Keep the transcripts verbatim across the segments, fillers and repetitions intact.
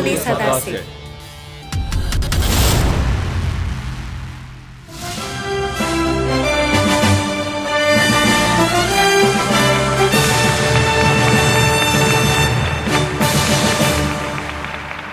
ساداسى.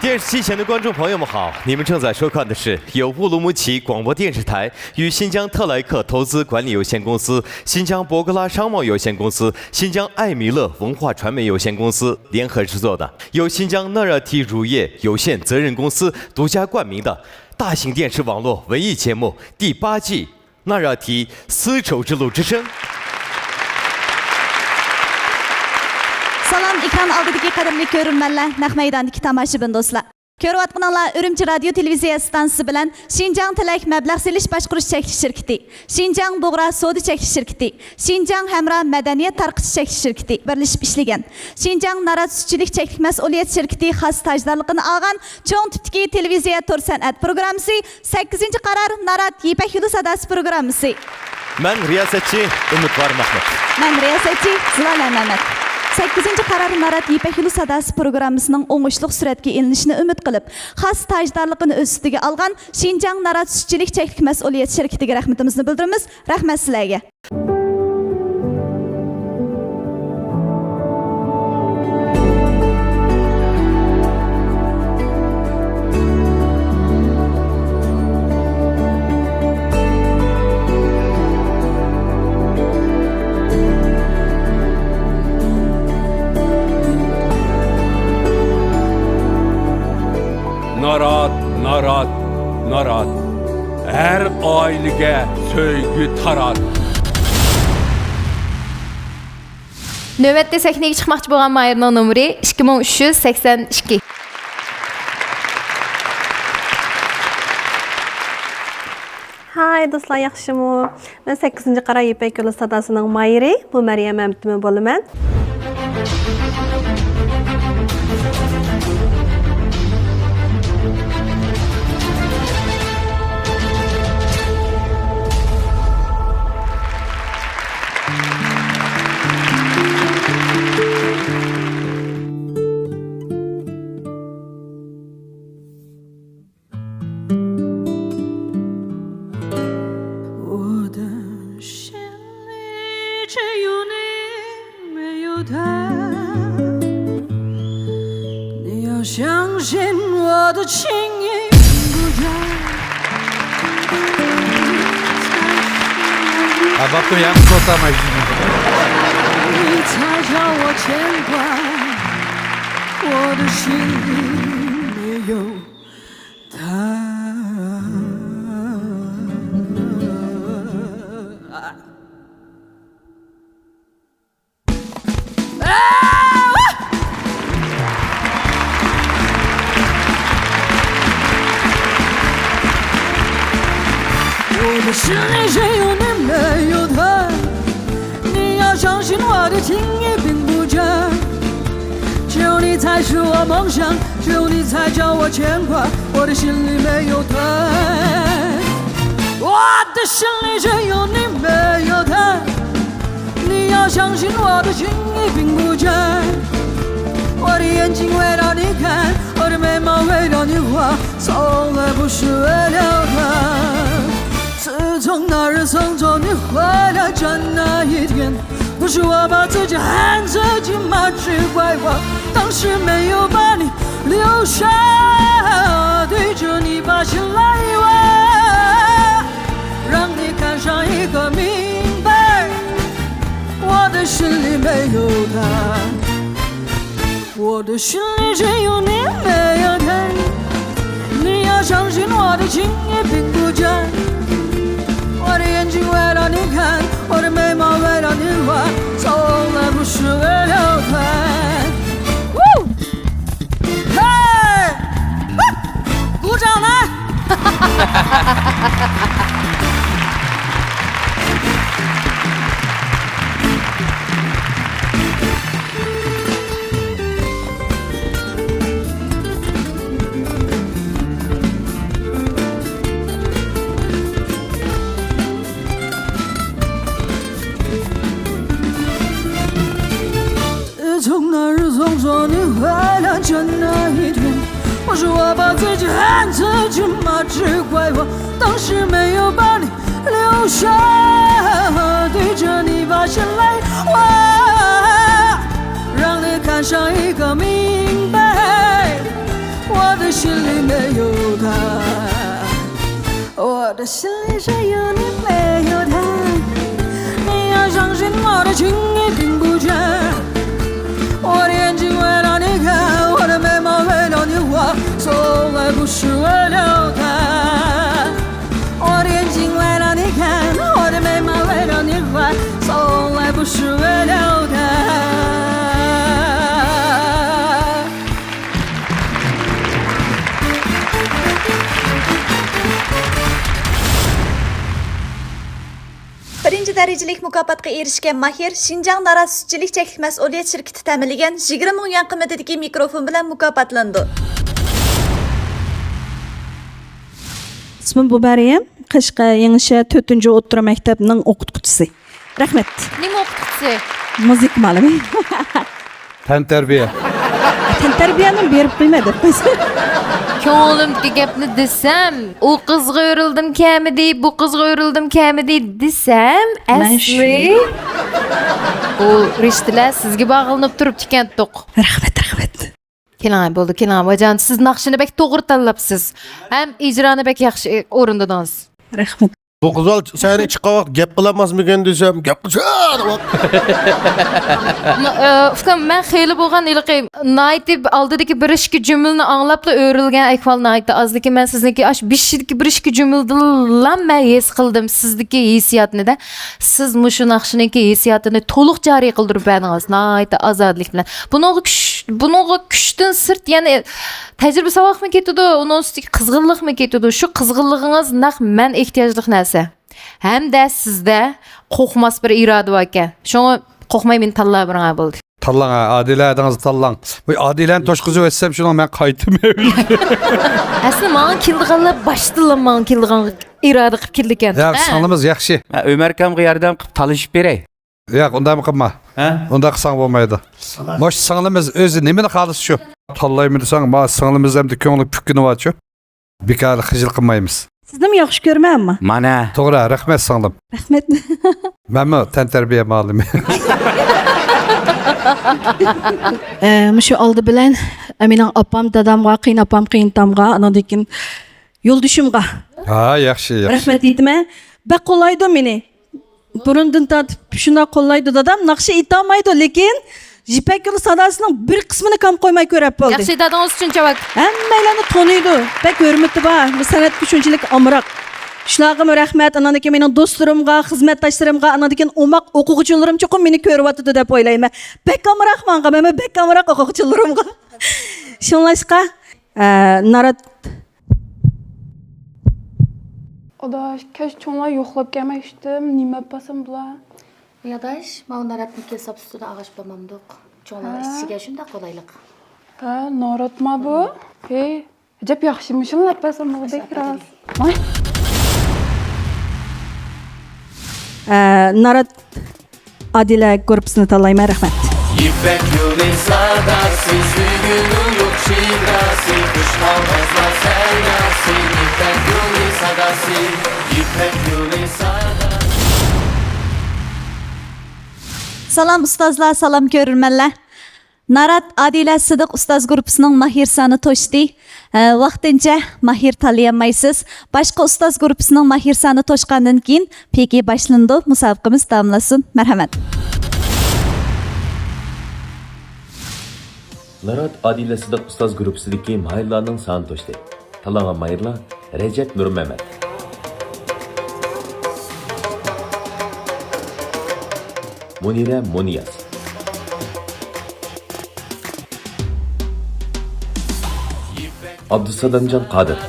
电视机前的观众朋友们好，你们正在收看的是由乌鲁木齐广播电视台与新疆特莱克投资管理有限公司、新疆博格拉商贸有限公司、新疆艾米乐文化传媒有限公司联合制作的，由新疆纳热提乳业有限责任公司独家冠名的大型电视网络文艺节目第八季《纳热提丝绸之路之声》。 سالام، ئېكران ئالدىدىكى قەدىرلىك كۆرۈرمەنلەر، نەق مەيداندىكى تاماشىبىن دوستلار. كۆرۈۋاتقىنىڭلار ئۈرۈمچى رادىيو تېلېۋىزىيە ئىستانسىسى بىلەن شىنجاڭ تىلەك مەبلەغ سېلىش باشقۇرۇش چەكلىك شىركىتى، شىنجاڭ بۇغرا سودا چەكلىك شىركىتى، شىنجاڭ ھەمراھ مەدەنىيەت تارقىتىش چەكلىك شىركىتى بىرلىشىپ ئىشلىگەن شىنجاڭ نارات سۈتچىلىك چەكلىك مەسئۇلىيەت شىركىتى خاس تاجدارلىقىنى ئالغان چوڭ تىپتىكى تېلېۋىزىيە تور سەنئەت پروگراممىسى سەككىزىنچى قارار نارات يىپەك يولى ساداسى پروگراممىسى. مەن رىياسەتچى ئۈمىدۋار مەھمۇت. مەن رىياسەتچى زۇلالە مەمەت. سەككىزىنچى قارار نارات يىپەك يولى ساداسى پروگراممىسىنىڭ ئوڭۇشلۇق سۈرئەتكە ئېلىنىشىنى ئۈمىد قىلىپ، خاس تاجدارلىقىنى ئۆز ئۈستىگە ئالغان شىنجاڭ نارات سۈتچىلىك چەكلىك مەسئۇلىيەت شىركىتىگە رەھمىتىمىزنى بىلدۈرىمىز. رەھمەت سىلەرگە. نارات، نارات، نارات. ھەر ئائىلىگە سۆيگۈ تارات. نۆۋەتتە سەھنىگە چىقماقچى بولغان ماھىرنىڭ نومۇرى ئىككى مىڭ ئۈچ يۈز سەكسەن ئىككى. ھاي دوستلار، ياخشىمۇ؟ مەن سەككىزىنچى قارا يىپەك يولى ساداسىنىڭ ماھىرى، بۇ مەريەم ھەمتىمىن بولىمەن. 说我把自己恨得这么之快活，当时没有把你留下，对着你把心里话，让你看上一个明白，我的心里没有他。 我的心里只有你没有他，你要相信我的情已听不见，我的眼睛为了你看，我的眉毛为了你画，从来不是为了他。我的眼睛为了你看，我的眉毛为了你画，从来不是为了他。 بىرىنچى دەرىجىلىك مۇكاپاتقا ئېرىشكەن ماھىر شىنجاڭ نارات سۈتچىلىك چەكلىك مەسئۇلىيەت شىركىتى تەمىنلىگەن يىگىرمە مىڭ يۈەن قىممىتىدىكى مىكروفون بىلەن مۇكاپاتلىنىدۇ. ئىسمىم بۇبەرىيەم، قەشقەر يېڭىشەھەر تۆتىنچى ئوتتۇرا مەكتەپنىڭ ئوقۇتقۇچىسى. رەھمەت. نېمە ئوقۇتقۇچىسى؟ مۇزىكا مۇئەللىمى. تەنتەربىيە. تەنتەربىيەنى بېرىپ قويماي دەپ قويسا. كۆڭلۈمدىكى گەپنى دېسەم، ئۇ قىزغا ئۆرۈلدۈم كەمىدى، بۇ قىزغا ئۆرۈلدۈم كەمىدى دېسەم، مەن ئەسلى ئۇ رىشتىلەر سىزگە باغلىنىپ تۇرۇپتىكەنتۇق. رەھمەت، رەھمەت. كېلىڭ، بولدى، كېلىڭ، ۋاجان، سىز ناخشىنى بەك توغرا تاللاپسىز. ھەم ئىجرانى بەك ياخشى ئورۇندىدىڭىز. رەھمەت. بۇ قىزلار سەھنىگە چىققان ۋاقىت گەپ قىلالماسمىكىن دېسەم، گەپ قىلسا دەپ. م-، ئە، ئۇكام، مەن خېلى بولغان ھېلىقى ناھايىتى ئالدىدىكى بىر ئىككى جۈملىنى ئاڭلاپلا ئۆرۈلگەن ئەھۋال ناھايىتى ئاز، لېكىن مەن سىزنىڭكى ئاش بېشىدىكى بىر ئىككى جۈملىدىنلا مەن ھېس قىلدىم سىزدىكى ھېسسىياتنى-دە. سىز مۇشۇ ناخشىنىڭكى ھېسسىياتىنى تولۇق جارى قىلدۇرۇپ بەردىڭىز، ناھايىتى ئازادىلىك بىلەن. بۇنىڭغا كۈچ، بۇنىڭغا كۈچتىن سىرت يەنە تەجرىبە ساۋاقمۇ كېتىدۇ، ئۇنىڭ ئۈستىگە قىزغىنلىقمۇ كېتىدۇ. شۇ قىزغىنلىقىڭىز نەق مەن ئېھتىياجلىق نەرسە. ھەمدە سىزدە قورقماس بىر ئىرادە باركەن. شۇڭا قورقماي مېنى تاللاۋېرىڭە بولدى. تاللاڭ، ھە، ئادىلە ھەدىڭىزنى تاللاڭ. ۋاي، ئادىلەنى توشقۇزۇۋەتسەم شۇنىڭ مەن قايتىمەن. ئەسلى ماڭا كېلىدىغانلار باشتىنلا ماڭا كېلىدىغان ئىرادە قىلىپ كېلىدىكەن. ياق، سىڭلىمىز ياخشى. مەن ئۆمەركامغا ياردەم قىلىپ تالىشىپ بېرەي. ياق، ئۇنداقمۇ قىلما. ھە؟ ئۇنداق قىلساڭ بولمايدۇ. مۇشۇ سىڭلىمىز ئۆزى نېمىنى خالىسا شۇ. تاللايمەن دېسەڭ، ما سىڭلىمىز ئەمدى كۆڭلى پۈككىنىۋاتىدۇ. بىكار خىجىل قىلمايمىز. سىزنىمۇ ياخشى كۆرىمەن ئەمما. مانا. توغرا، رەھمەت سىڭلىم. رەھمەت. مەنمۇ تەنتەربىيە مۇئەللىمى. ئە، مۇشۇ ئالدى بىلەن، ئە، مېنىڭ ئاپام، دادامغا، قېيىنئاپام، قېيىنئاتامغا، ئاناندىن كېيىن يولدىشىمغا ھا، ياخشى، ياخشى. رەھمەت ئېيتىمەن. بەك قوللايدۇ مېنى. بۇرۇندىن تارتىپ شۇنداق قوللايدۇ. دادام ناخشا ئېيتالمايدۇ، لېكىن يىپەك يولى ساداسىنىڭ بىر قىسمىنى كام قويماي كۆرەپ بولدى. ياخشى، دادىڭىز ئۈچۈن چاۋاك. ھەممەيلەننى تونۇيدۇ. بەك ھۆرمىتى بار. بۇ سەنئەتكە شۇنچىلىك ئامراق. شۇلارغىمۇ رەھمەت. ئاناندىن كېيىن مېنىڭ دوستلىرىمغا، خىزمەتداشلىرىمغا، ئاناندىن كېيىن ئوماق ئوقۇغۇچىلىرىم چوقۇم مېنى كۆرۈۋاتىدۇ دەپ ئويلايمەن. بەك ئامراق ماڭا، مەنمۇ بەك ئامراق ئوقۇغۇچىلىرىمغا. شۇڭلاشقا، ئە، نارات ئاداش، كەچ چوڭلار يوقلاپ كەلمەي ئىشتىم، نېمە ئەپ بارسام بولا؟ ياداش، ماۋۇ ناراتنىڭكى ساپ سۈتىدىن ئاغاچ بارمامدۇق؟ چوڭلارنىڭ ھە. ئىچىشىگە شۇنداق قولايلىق. ھە، ناراتما بۇ؟ ھېي، ئەجەب ياخشىمۇ شۇنى ئەپ بەرسەم بولدى راست. ۋاي. ئە، نارات ئادىلە گۇرۇپپىسىنى تاللايمەن. رەھمەت. يىپەك يولى ساداسى، سۆيگۈنىڭ يوق چېگراسى، خۇش ئاۋازلار سەيناسى، يىپەك يولى ساداسى، يىپەك يولى ساداسى. سالام ئۇستازلار، سالام كۆرۈرمەنلەر. نارات ئادىلە سىدىق ئۇستاز گۇرۇپپىسىنىڭ ماھىرسانى توشتى. ھە، ۋاقتىنچە ماھىر تاللىيالمايسىز. باشقا ئۇستاز گۇرۇپپىسىنىڭ ماھىرسانى توشقاندىن كېيىن پېكى باشلىنىدۇ. مۇسابىقىمىز داۋاملاشسۇن. مەرھەمەت. نارات ئادىلە سىدىق ئۇستاز گۇرۇپپىسىدىكى ماھىرلارنىڭ سانى توشتى. تاللانغان ماھىرلار: رەجەپ نۇرمەمەت، مۇنىرە مۇنىياز، ئابدۇسادامجان قادىر،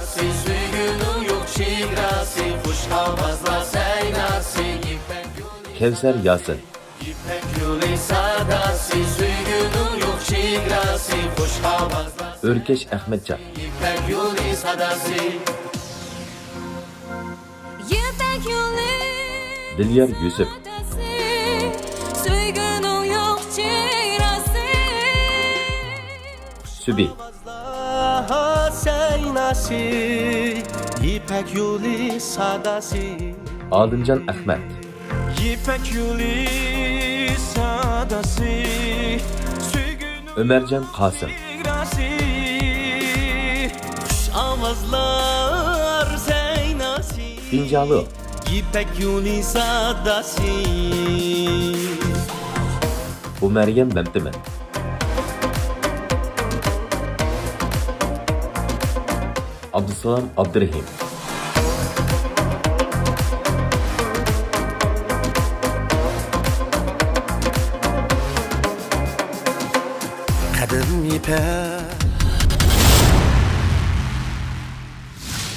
كەۋسەر ياسىن. يىپەك يولى ساداسى، سۆيگۈنىڭ يوق چېگراسى، خۇش ئاۋازلار. ئۆركەش ئەخمەتجان. يىپەك يولى ساداسى. يىپەك يولى. دىليار يۈسۈپ. سۆيگۈنىڭ يوق چېگراسى. سۈبى. يىپەك يولى ساداسى. ئالىمجان ئەخمەت. يىپەك يولى ساداسى. سۆيگۈنىڭ ئۆمەرجان قاسىم. ئىگراسى. خۇش ئاۋازلار سەيناسى. بىنجالۇ. يىپەك يولى ساداسى. بۇ مەريەم مەمتىمىن. ئابدۇسالام ئابدۇرېھىم. قەدىم يىپەك.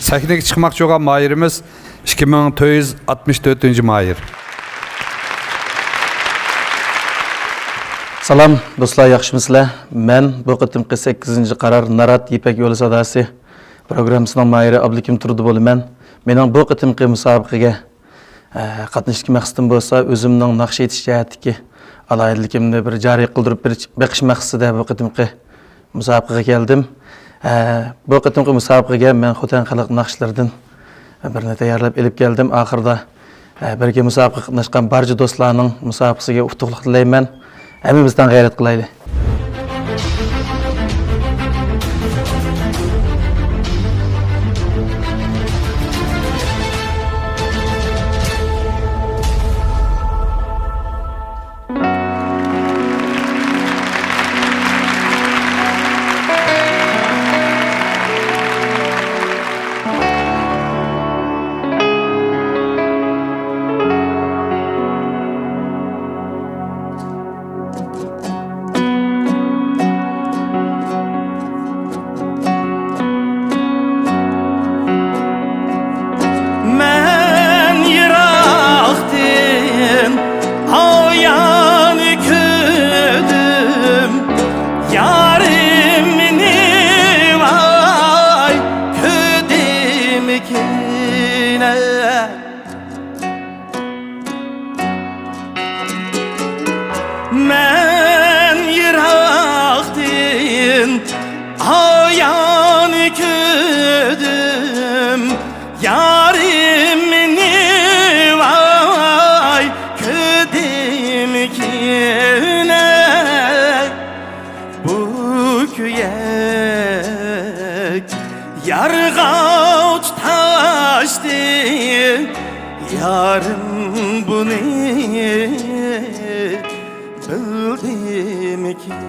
سەھنىگە چىقماقچى بولغان ماھىرىمىز ئىككى مىڭ تۆت يۈز ئاتمىش تۆتىنچى ماھىر. سالام دوستلار، ياخشىمۇسىلەر؟ مەن بۇ قېتىمقى سەككىزىنچى قارار نارات يىپەك يولى ساداسى پروگراممىسىنىڭ ماھىرى ئابلىكىم تۇردى بولىمەن. مېنىڭ بۇ قېتىمقى مۇسابىقىگە، ئە، قاتنىشىشتىكى مەقسىتىم بولسا ئۆزۈمنىڭ ناخشا ئېيتىش جەھەتتىكى ئالاھىدىلىكىمنى بىر جارى قىلدۇرۇپ بېرىش-، بېقىش مەقسىتىدە بۇ قېتىمقى مۇسابىقىگە كەلدىم. ئە، بۇ قېتىمقى مۇسابىقىگە مەن خوتەن خەلق ناخشىلىرىدىن بىرنى تەييارلاپ ئېلىپ كەلدىم. ئاخىرىدا، ئە، بىرگە مۇسابىقىگە قاتناشقان بارچە دوستلارنىڭ مۇسابىقىسىگە ئۇتۇقلۇق تىلەيمەن. ھەممىمىز تەڭ غەيرەت قىلايلى. مەن يىراقتىن ئايان كۆردۈم يارىمنى، ۋاي، كۆردۈمكىن. مەن يىراقتىن ئايان كۆردۈم يارىمنى، ۋاي، كۆردۈمكىن. بۇ كۆيەك يارغا تۇتاشتى، يارىم بۇنى بىلدىمىكىن؟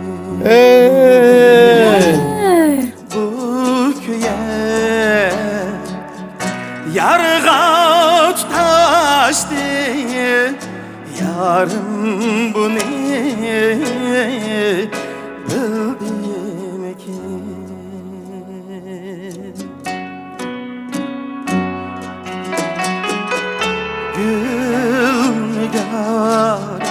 ئەي! بۇ كۆيەك يارغا تۇتاشتى، يارىم بۇنى بىلدىمىكىن؟ گۈلنىگار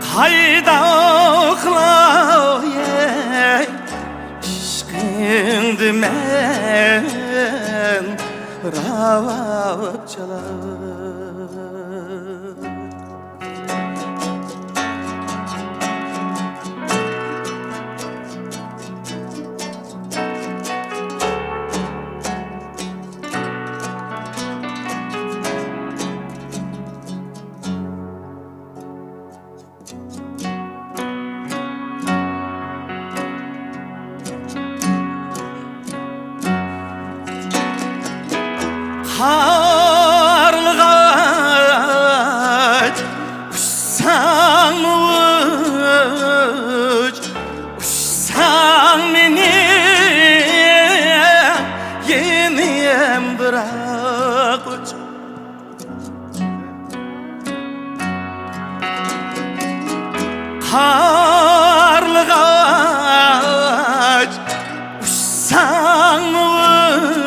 قايداقلاي ئىشقىڭدا مەن راۋاب چالاي. قارلىغاچ ئۇچساڭمۇ ئۇچ، ئۇچساڭ مېنىڭ يېنىمدا بىراق ئۇچ. قارلىغاچ ئۇچساڭمۇ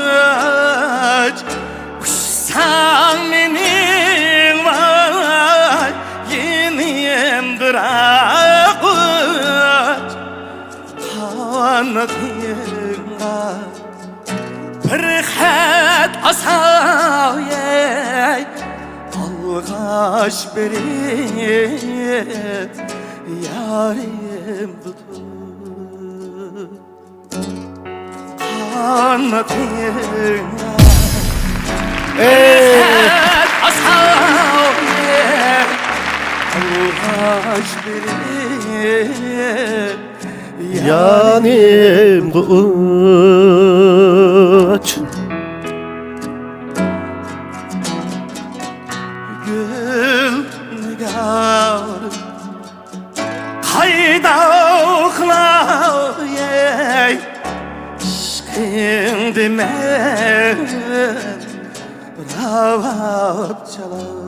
ئۇچ، ئۇچساڭ مېنىڭ، ۋاي، يېنىمدا بىراق ئۇچ. قانىتىڭغا بىر خەت ئاسايەي، ئالغاچ بېرىپ يارىم تۇتۇپ. ئانا تىلىڭ. ئەي! ئەسەت ئاساۋى، ئالغاچ بېرىپ يانىمدا ئوت. گۈل نىگار، قايداقلاي ئىشقىڭدە مەن راۋاب چالاي.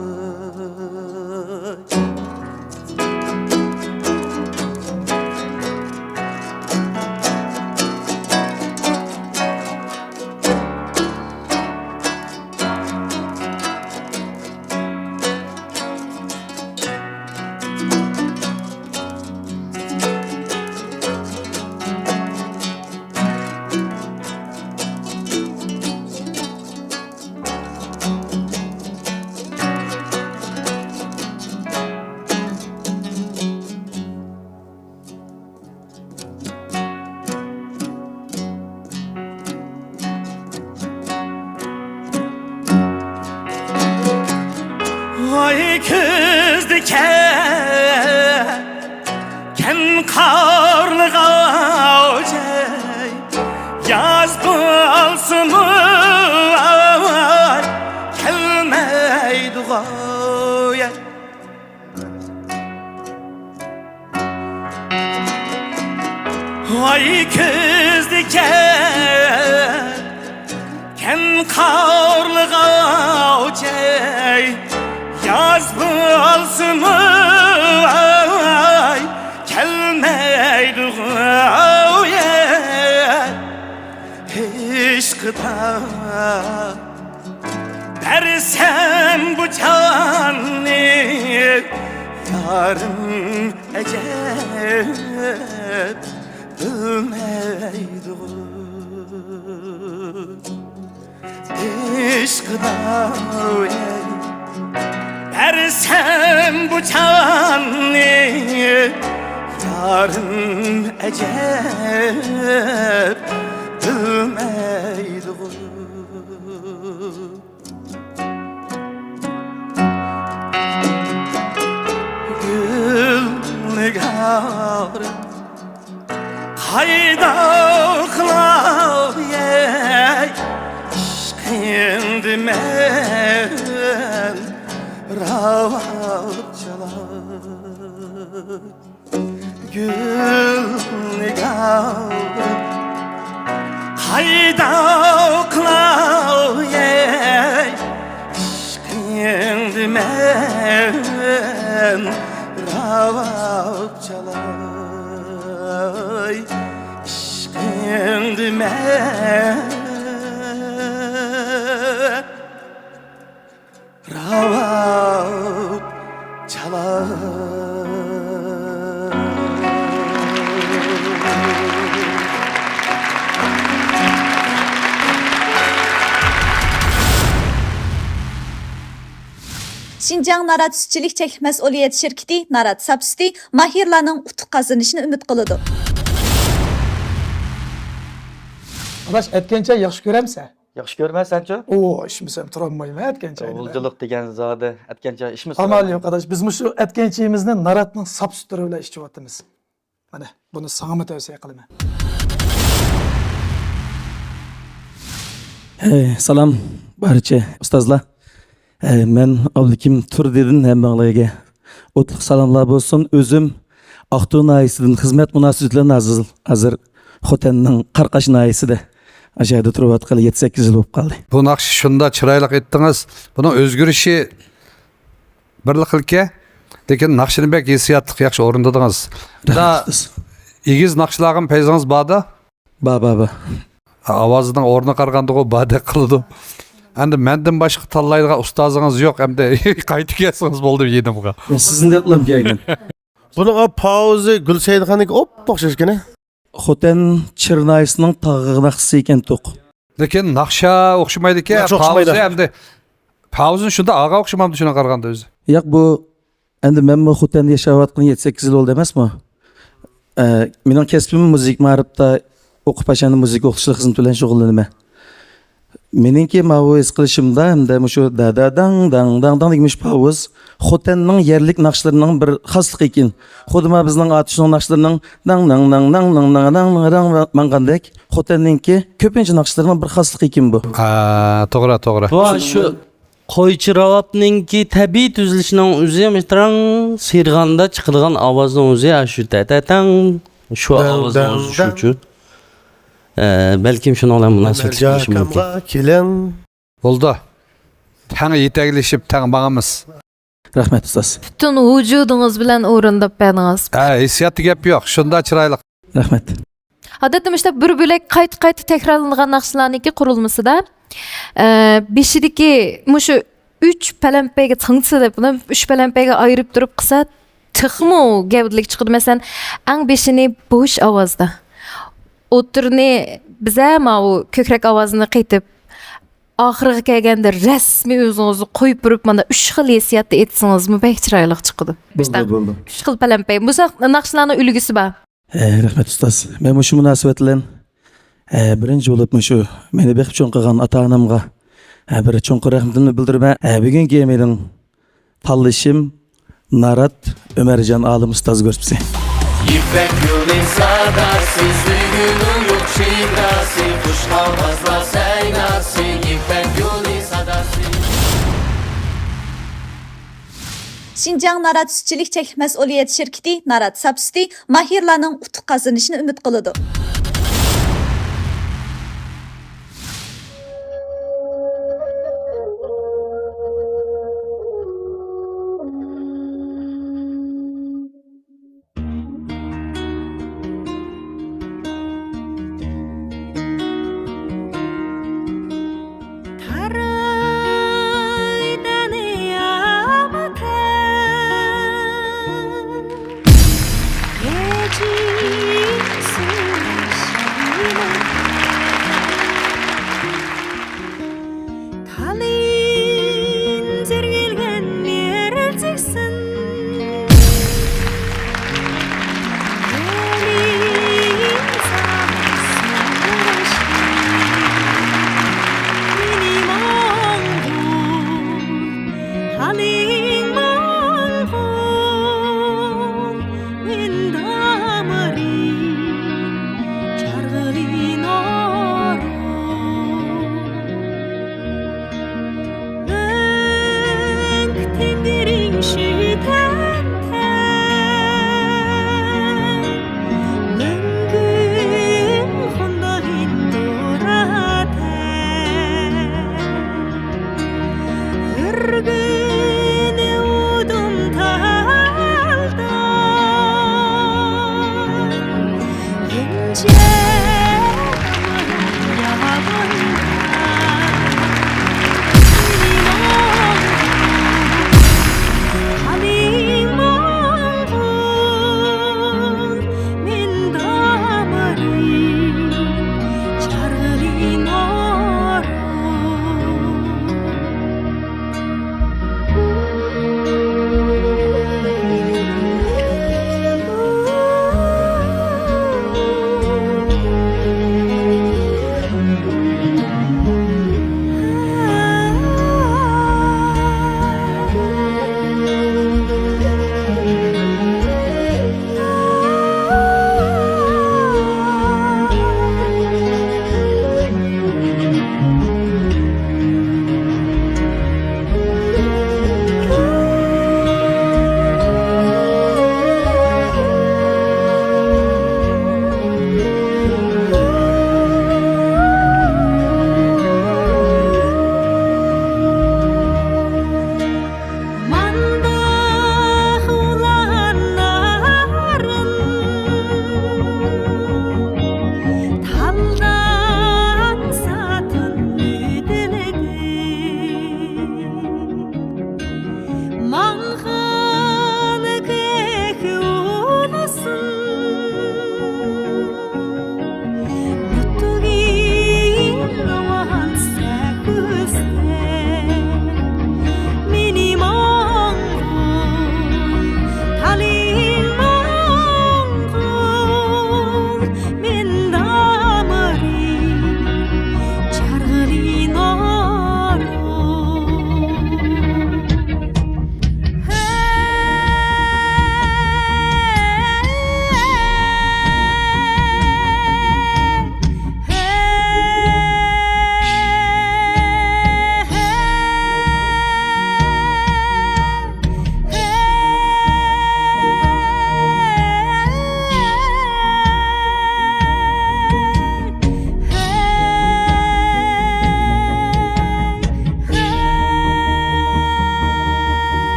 ۋاي كۈزدە كەلگەن قارلىق ئاۋچى، ياز بولسىمۇ ۋاي كەلمەيدىغۇ. ۋاي كۈزدە كەلگەن قارلىق ئاۋچى، ياز بولسىمۇ ۋاي كەلمەيدىغۇ. ئىشقىدا بەرسەم بۇ جاننى يارىم ئەجەب بىلمەيدىغۇ. ئىشقىدا بەرسەم بۇ جاننى يارىم ئەجەب بىلمەيدىغۇ. گۈل نىگار، قايداقلاي ئىشقىڭدە مەن راۋاب چالاي. گۈل نىگار، قايداقلاي ئىشقىڭدە مەن راۋاب چالاي. ئىشقىڭدە مەن راۋاب چالاي. شىنجاڭ نارات سۈتچىلىك چەكلىك مەسئۇلىيەت شىركىتى نارات ساپ سۈتى ماھىرلارنىڭ ئۇتۇق قازىنىشىنى ئۈمىد قىلىدۇ. ئاداش، ئەتكەنچە ياخشى كۆرەمسەن؟ ياخشى كۆرمەسەنچۇ؟ ئۇ، ئىچمىسەم تۇرالمايمەن ئەتكەنچاينى. ئۇۋۇلچىلىق دېگەن زادى ئەتكەنچاي ئىچمىسە. ئامال يوق ئاداش، بىز مۇشۇ ئەتكەنچىيىمىزنى ناراتنىڭ ساپ سۈتلىرى بىلەن ئىچىۋاتىمىز. مانا، بۇنى ساڭىمۇ تەۋسىيە قىلىمەن. ھەي، سالام بارچە ئۇستازلار. ھەي، مەن ئابلىكىم تۇردىدىن ھەممىڭلارگە ئوتلۇق سالاملار بولسۇن. ئۆزۈم ئاقتۇ ناھىيەسىدىن خىزمەت مۇناسىۋىتى بىلەن ھازىر، ھازىر خوتەننىڭ قاراقاش ناھىيەسىدە ئاشۇ يەردە تۇرۇۋاتقىلى يەتتە سەككىز يىل بولۇپ قالدى. بۇ ناخشا شۇنداق چىرايلىق ئېيتتىڭىز. بۇنىڭ ئۆزگىرىشى بىرلا خىلكەن، لېكىن ناخشىنى بەك ھېسسىياتلىق ياخشى ئورۇندىدىڭىز. رەھمەت. ئېگىز ناخشىلارغىمۇ پەيزىڭىز بار-دا؟ بار، بار، بار. ئاۋازىنىڭ ئورنىغا قارىغاندىغۇ باردەك قىلىدۇ. ئەمدى مەندىن باشقا تاللايدىغان ئۇستازىڭىز يوق، ئەمدى قايتا كەلسىڭىز بولدى يېنىمغا. سىزنى دەپلا كەلگەن. بۇنىڭ پاۋزى گۈلسەيدخاننىڭكىگە ئوپئوخشاش ئىكەن. خوتەن چىرنايسىنىڭ تاغ ناخشىسى ئىكەن توق. لېكىن ناخشا ئوخشىمايدىكەن، ناخشا ئوخشىمايدۇ. پاۋزى ئەمدى، پاۋزىنى شۇنداق ئاغا ئوخشىمامدۇ شۇنىڭغا قارىغاندا ئۆزى؟ ياق، بۇ ئەمدى مەنمۇ خوتەندە ياشاۋاتقىلى يەتتە سەككىز يىل بولدى ئەمەسمۇ؟ ئە، مېنىڭ كەسپىم مۇزىكا مائارىپتا ئوقۇپ ئاشاندا مۇزىكا ئوقۇتۇشلۇق خىزمىتى بىلەن شۇغۇللىنىمەن. مېنىڭكى ماۋۇ ھېس قىلىشىمدا ھەمدە مۇشۇ دادا داڭ داڭ داڭ داڭ دېگەن مۇشۇ پاۋۇز خوتەننىڭ يەرلىك ناخشىلىرىنىڭ بىر خاسلىقى ئىكەن. خۇددى ما بىزنىڭ ئاتۇشنىڭ ناخشىلىرىنىڭ داڭ داڭ داڭ داڭ داڭ داڭ داڭ داڭ داڭ ماڭغاندەك، خوتەننىڭكى كۆپىنچە ناخشىلىرىنىڭ بىر خاسلىقى ئىكەن بۇ. ئا، توغرا، توغرا. بۇ شۇ قويچى راۋابنىڭكى تەبىئىي تۈزۈلۈشىنىڭ ئۆزى مىتراڭ سىرغاندا چىقىدىغان ئاۋازنىڭ ئۆزى ئاشۇ تەتەتەڭ، شۇ داڭ، ئاۋازنىڭ داڭ، ئۆزى داڭ. شۇچۇ. ئە، بەلكىم شۇنىڭ بىلەن مۇناسىۋەتلىك بولۇشى مۇمكىن. كېلىڭ. بولدى. تەڭ يېتەكلىشىپ، تەڭ ماڭىمىز. رەھمەت، ئۇستاز. پۈتۈن ۋۇجۇدىڭىز بىلەن ئورۇنداپ بەردىڭىز. ھە، ھېسسىياتتا گەپ يوق، شۇنداق چىرايلىق. رەھمەت. ئادەتتە مۇشۇنداق بىر بۆلەك قايتا-قايتا تەكرارلىنىدىغان ناخشىلارنىڭكى قۇرۇلمىسىدا، ئە، بېشىدىكى مۇشۇ ئۈچ پەلەمپەيگە تىڭچىسا دەپ، بۇنى ئۈچ پەلەمپەيگە ئايرىپ تۇرۇپ قىلسا، تېخىمۇ گەۋدىلىك چىقىدۇ. مەسىلەن، ئەڭ بېشىنى بوش ئاۋازدا، ئوتتۇرىنى بىزە ماۋۇ كۆكرەك ئاۋازىنى قېتىپ، ئاخىرىغا كەلگەندە رەسمىي ئۆزىڭىزنى قويۇپ بېرىپ، مانا ئۈچ خىل ھېسسىياتتا ئېيتسىڭىزمۇ بەك چىرايلىق چىقىدۇ. بولدى، بولدى. ئۈچ خىل پەلەمپەي. بۇنداق ناخشىلارنىڭ ئۈلگىسى بار. ئە، رەھمەت، ئۇستاز. مەن مۇشۇ مۇناسىۋەت بىلەن، ئە، بىرىنچى بولۇپ مۇشۇ مېنى بېقىپ چوڭ قىلغان ئاتا-ئانامغا، ئە، بىر چوڭقۇر رەھمىتىمنى بىلدۈرىمەن. ئە، بۈگۈنكى مېنىڭ تاللىشىم نارات ئۆمەرجان ئالىم ئۇستاز گۇرۇپپىسى. يىپەك يولى ساداسى، سۆيگۈنىڭ يوق شىداسى، خۇش ئاۋازلار سەيناسى، يىپەك يولى ساداسى. شىنجاڭ نارات سۈتچىلىك چەكلىك مەسئۇلىيەت شىركىتى نارات ساپ سۈتى ماھىرلارنىڭ ئۇتۇق قازىنىشىنى ئۈمىد قىلىدۇ.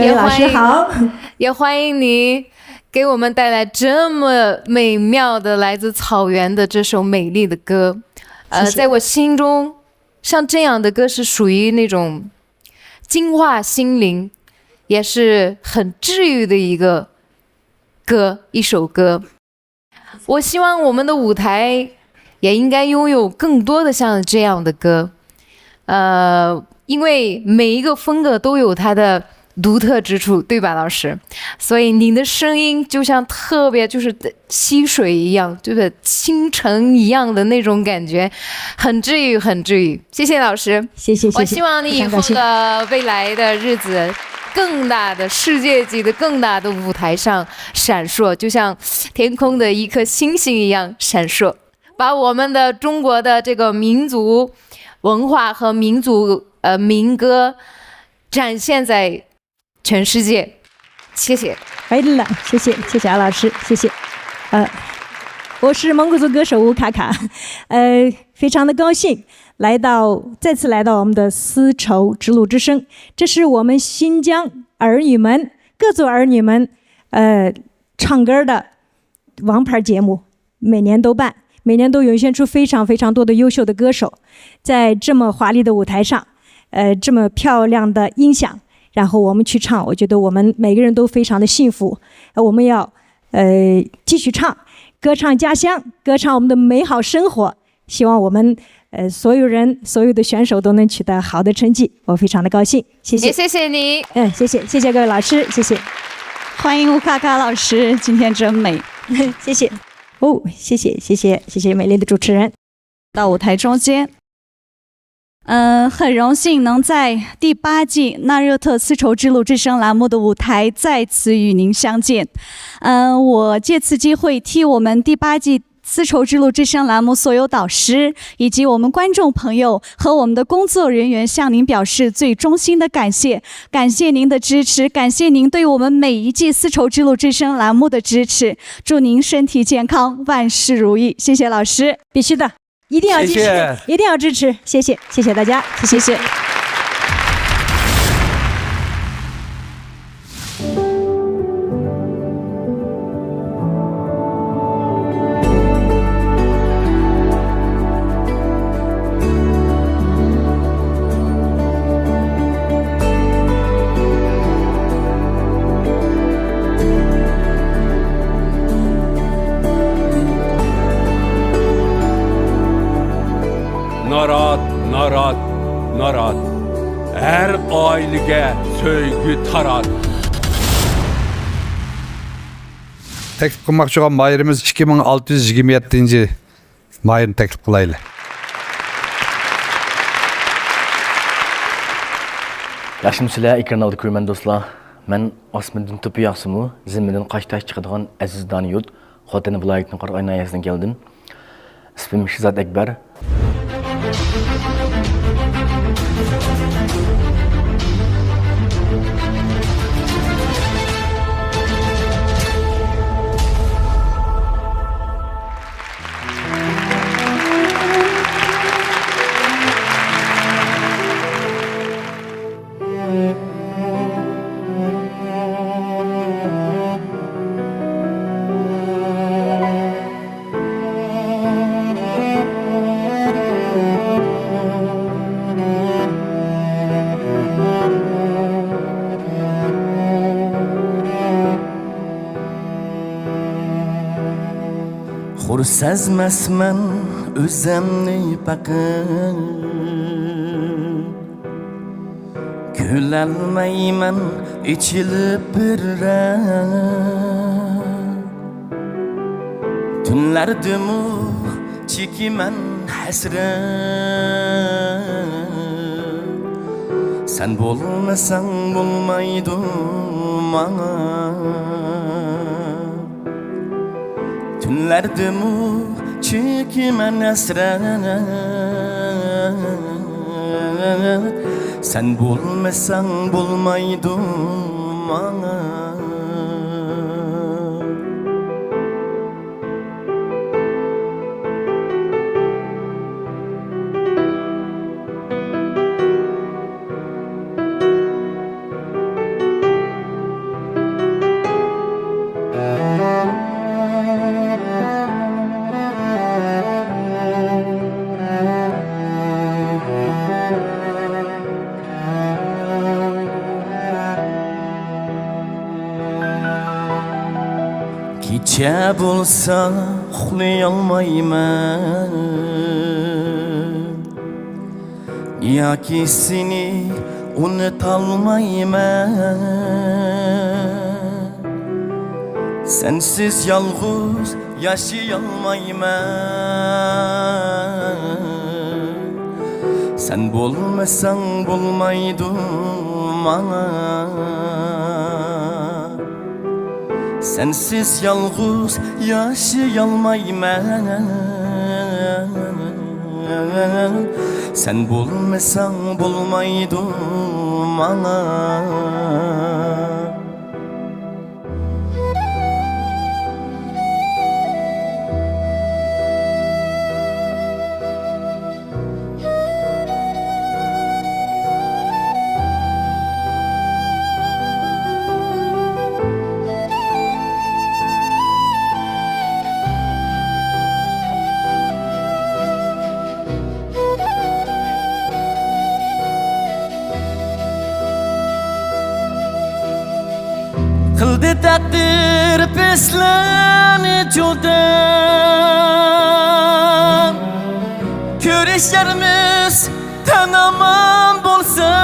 也欢迎，也欢迎你给我们带来这么美妙的来自草原的这首美丽的歌。呃，在我心中，像这样的歌是属于那种净化心灵，也是很治愈的一个歌，一首歌。我希望我们的舞台也应该拥有更多的像这样的歌，呃，因为每一个风格都有它的独特之处，对吧，老师？所以您的声音就像特别就是溪水一样，就是清晨一样的那种感觉，很治愈，很治愈。谢谢老师，谢谢，谢谢，我希望你以后的未来的日子，更大的世界级的、更大的舞台上闪烁，就像天空的一颗星星一样闪烁，把我们的中国的这个民族文化和民族呃民歌展现在全世界。谢谢。哎了，谢谢，谢谢敖老师，谢谢。呃，我是蒙古族歌手乌卡卡，呃，非常的高兴来到，再次来到我们的丝绸之路之声，这是我们新疆儿女们，各族儿女们，呃，唱歌的王牌节目，每年都办，每年都涌现出非常非常多的优秀的歌手，在这么华丽的舞台上，呃，这么漂亮的音响，然后我们去唱，我觉得我们每个人都非常的幸福。呃，我们要，呃，继续唱，歌唱家乡，歌唱我们的美好生活。希望我们，呃，所有人，所有的选手都能取得好的成绩，我非常的高兴。谢谢。也谢谢你。嗯，谢谢，谢谢各位老师，谢谢。欢迎乌卡卡老师，今天真美。谢谢。哦，谢谢，谢谢，谢谢美丽的主持人。到舞台中间。嗯，很荣幸能在第八季纳热特丝绸之路之声栏目的舞台再次与您相见。嗯，我借此机会替我们第八季丝绸之路之声栏目所有导师，以及我们观众朋友和我们的工作人员向您表示最衷心的感谢。感谢您的支持，感谢您对我们每一季丝绸之路之声栏目的支持。祝您身体健康，万事如意。谢谢老师。必须的，一定要支持，谢谢。一定要支持。谢谢，谢谢大家，谢谢。谢谢。 نارات، نارات، نارات. ھەر ئائىلىگە سۆيگۈ تارات. تەكلىپ قىلماقچى بولغان ماھىرىمىز ئىككى مىڭ ئالتە يۈز يىگىرمە يەتتىنچى ماھىرنى تەكلىپ قىلايلى. ياخشىمۇسىلەر، ئېكران ئالدىدىكى كۆرۈرمەن دوستلار؟ مەن ئاسمىدىن توپا ياغسىمۇ، زېمىندىن قاش-تاش چىقىدىغان ئەزىز دانا يۇرت خوتەن ۋىلايىتىنىڭ قارائاي ناھىيەسىدىن كەلدىم. ئىسمىم شېھزاد ئەكبەر. خۇر سەزمەسمەن ئۆزەمنى پەقەت، كۈلەلمەيمەن ئېچىلىپ بىر رەت. تۈنلەردىمۇ چېكىمەن ھەسرەت، سەن بولمىساڭ بولمايدۇ ماڭا. تۈنلەردىمۇ چېكىمەن ھەسرەت، سەن بولمىساڭ بولمايدۇ ماڭا. كېچە بولسا ئۇخلىيالمايمەن، ياكى سېنى ئۇنتالمايمەن. سەنسىز يالغۇز ياشىيالمايمەن. سەن بولمىساڭ بولمايدۇ ماڭا. سەنسىز يالغۇز ياشىيالمايمەن. سەن بولمىساڭ بولمايدۇ ماڭا. قىلدى تەقدىر بىزلەرنى جۇدا، كۆرۈشەرمىز تەن ئامان بولسا.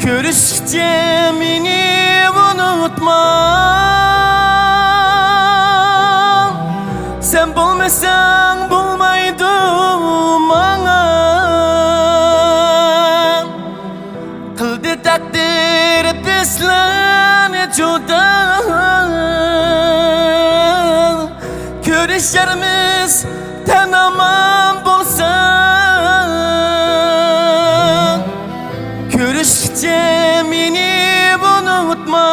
كۆرۈشكىچە مېنى ئۇنتۇما، سەن بولمىساڭ بولمايدۇ ماڭا. قىلدى تەقدىر بىزلەرنى جۇدا، كۆرۈشەرمىز تەن ئامان بولسا. كۆرۈشكىچە مېنى ئۇنتۇما،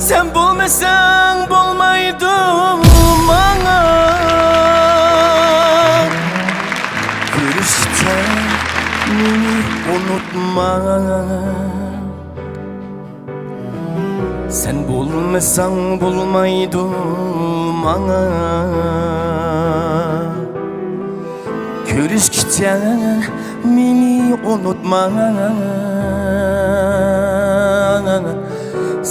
سەن بولمىساڭ بولمايدۇ ماڭا. كۆرۈشكىچە مېنى ئۇنتۇما، سەن بولمىساڭ بولمايدۇ ماڭا. كۆرۈشكىچە مېنى ئۇنتۇما،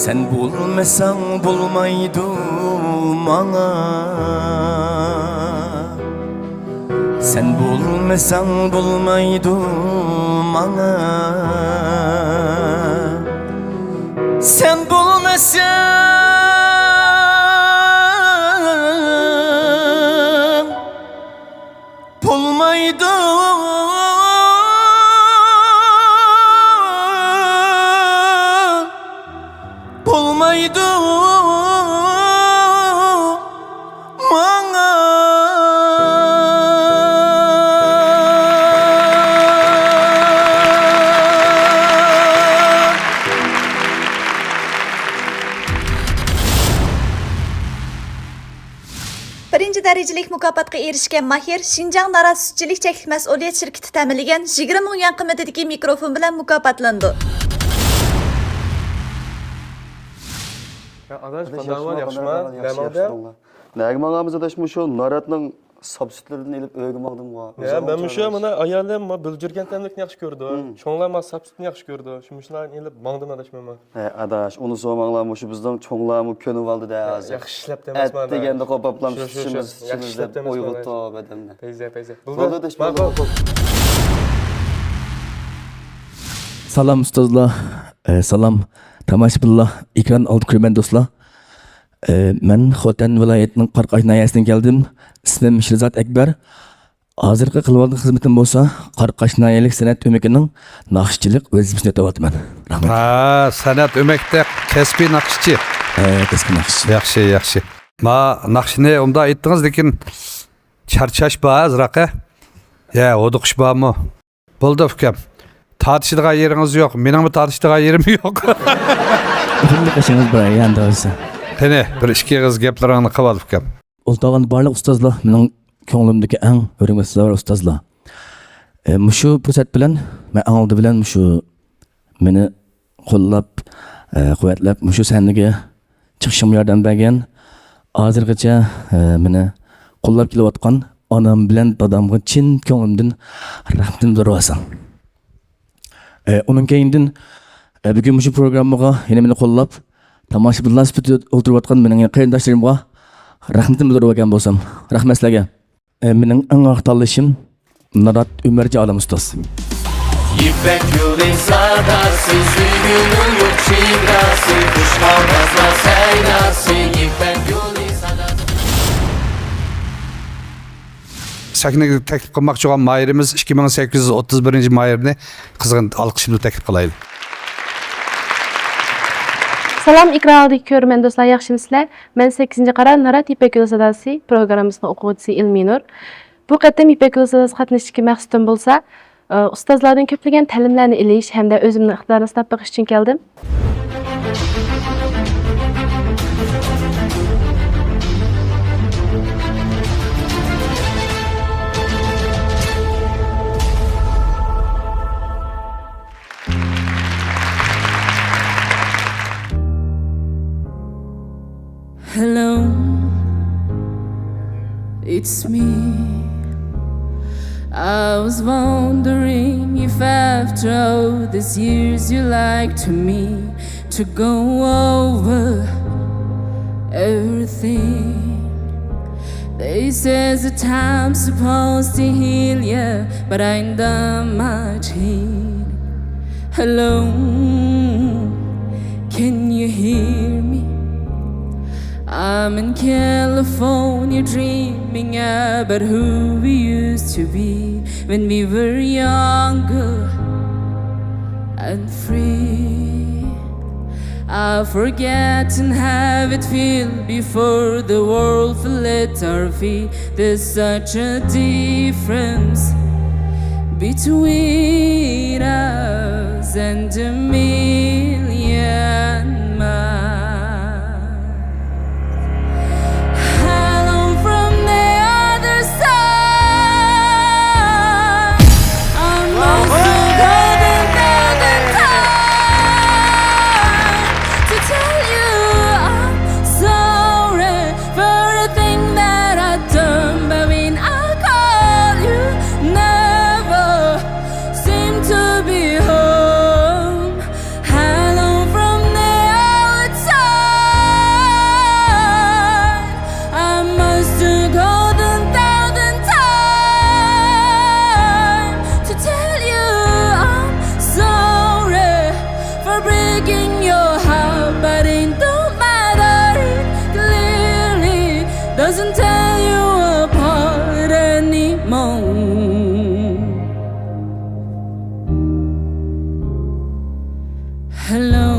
سەن بولمىساڭ بولمايدۇ ماڭا. سەن بولمىساڭ بولمايدۇ ماڭا. سەن بولمىساڭ بولمايدۇ، بولمايدۇ ماڭا. بىرىنچى دەرىجىلىك مۇكاپاتقا ئېرىشكەن ماھىر شىنجاڭ نارات سۈتچىلىك چەكلىك مەسئۇلىيەت شىركىتى تەمىنلىگەن يىگىرمە مىڭ يۈەن قىممىتىدىكى مىكروفون بىلەن مۇكاپاتلىنىدۇ. يا ئاداش، ئاداش، قانداق ئەھۋال؟ ياخشىما؟ ياخشىما؟ ياخشى، نەمەڭدە؟ ياخشى، نەگە ماڭامىز ئاداش؟ مۇشۇ ناراتنىڭ ساپ سۈتلىرىدىن ئېلىپ ئۆيگە ماڭدىم. يا، مەن مۇشۇ مانا ئايالىم ما بۆلجۈرگەن تەملىكنى ياخشى كۆرىدۇ. شۇڭلار ما ساپ سۈتنى ياخشى كۆرىدۇ. شۇ مۇشۇلارنى ئېلىپ ماڭدىم ئاداش مەن. ھە ئاداش، ئۇنى سورىماڭلار، مۇشۇ بىزنىڭ چوڭلارمۇ كۆنۈۋالدى-دە ھازىر. ياخشى ئىشلەپتۇ ئەمەسمۇ ئەت دېگەندە قوپاپلام سۈتىمىز، سۈتىمىز دەپ ئويغىتىپ ئادەمنى. پەيزە، پەيزە. بولدى، بولدى، ماقۇل. سالام ئۇستازلار، ئە، سالام تاماشىبىنلار، ئېكران ئالدى كۆرۈرمەن دوستلار. ئە، مەن خوتەن ۋىلايىتىنىڭ قاراقاش ناھىيەسىدىن كەلدىم. ئىسمىم شىرزات ئەكبەر. ھازىرقى قىلىۋاتقان خىزمىتىم بولسا، قاراقاش ناھىيەلىك سەنئەت ئۆمىكىنىڭ ناخشىچىلىق ۋەزىپىسىنى ئۆتەۋاتىمەن. رەھمەت. ھە، سەنئەت ئۆمەكتە كەسپىي ناخشىچى. ھە، كەسپىي ناخشىچى. ياخشى، ياخشى. ما ناخشىنى ئۇنداق ئېيتتىڭىز، لېكىن چارچاش بار ئازراق، ھە؟ يا، ھودۇقۇش بارمۇ؟ بولدى ئۇكام. تارتىشىدىغان يېرىڭىز يوق، مېنىڭمۇ تارتىشىدىغان يېرىم يوق. ئۆزۈمنى قېشىڭىز بار، يەنە دەۋرسە. قېنى، بىر ئىككى ئېغىز گەپلىرىڭنى قىلىۋال ئۇكام. ئولتۇرغان بارلىق ئۇستازلار، مېنىڭ كۆڭلۈمدىكى ئەڭ ھۆرمەتلىك ئۇستازلار. ئە، مۇشۇ پۇرسەت بىلەن مەن ئەڭ ئالدى بىلەن مۇشۇ مېنى قوللاپ، ئە، قۇۋۋەتلەپ، مۇشۇ سەھنىگە چىقىشىمغا ياردەم بەرگەن، ھازىرغىچە، ئە، مېنى قوللاپ كېلىۋاتقان ئانام بىلەن دادامغا چىن كۆڭلۈمدىن رەھمىتىمنى بىلدۈرۈۋالسام. ئە، ئۇنىڭ كەينىدىن ئە، بۈگۈن مۇشۇ پروگراممىغا يەنە مېنى قوللاپ، تاماشىبىنلار سۈپىتىدە ئولتۇرۇۋاتقان مېنىڭ قېرىنداشلىرىمغا رەھمىتىمنى بىلدۈرۈۋاتقان بولسام، رەھمەت سىلەرگە. ئە، مېنىڭ ئەڭ ئاخىرقى تاللىشىم نارات ئۆمەرجان ئالىم ئۇستاز. يىپەك يولى ساداسى، سۆيگۈنىڭ يوق چېگراسى، قۇشقاچلار سەيداسى، يىپەك يولى ساداسى. سەھنىگە تەكلىپ قىلماقچى بولغان ماھىرىمىز، ئىككى مىڭ سەككىز يۈز ئوتتۇز بىرىنچى ماھىرنى قىزغىن ئالقىش بىلەن تەكلىپ قىلايلى. سالام، ئېكران ئالدىدىكى كۆرۈرمەن دوستلار، ياخشىمۇسىلەر؟ مەن سەككىزىنچى قارا نارات يىپەك يولى ساداسى پروگراممىسىنىڭ ئوقۇغۇچىسى ئىلمىنۇر. بۇ قېتىم يىپەك يولى ساداسىغا قاتنىشىشتىكى مەقسىتىم بولسا، ئۇستازلاردىن كۆپلىگەن تەلىملەرنى ئېلىش ھەمدە ئۆزۈمنىڭ ئىقتىدارىنى سىناپ بېقىش ئۈچۈن كەلدىم. Hello, it's me. I was wondering if after all these years you like to me to go over everything. They says the time's supposed to heal ya, but I ain't done much healing. Hello, can you hear me? I'm in California dreaming about who we used to be when we were younger and free. I've forgotten how it felt before the world fell at our feet. There's such a difference between us and a million miles. Hello from the other side. I must have called a thousand times to tell you I'm sorry for the thing that I done, but when I call you, never seem to be home. Hello from the outside. I must have called a thousand times to tell you I'm sorry for breaking your heart, but it don't matter. It clearly doesn't tear you apart anymore. Hello,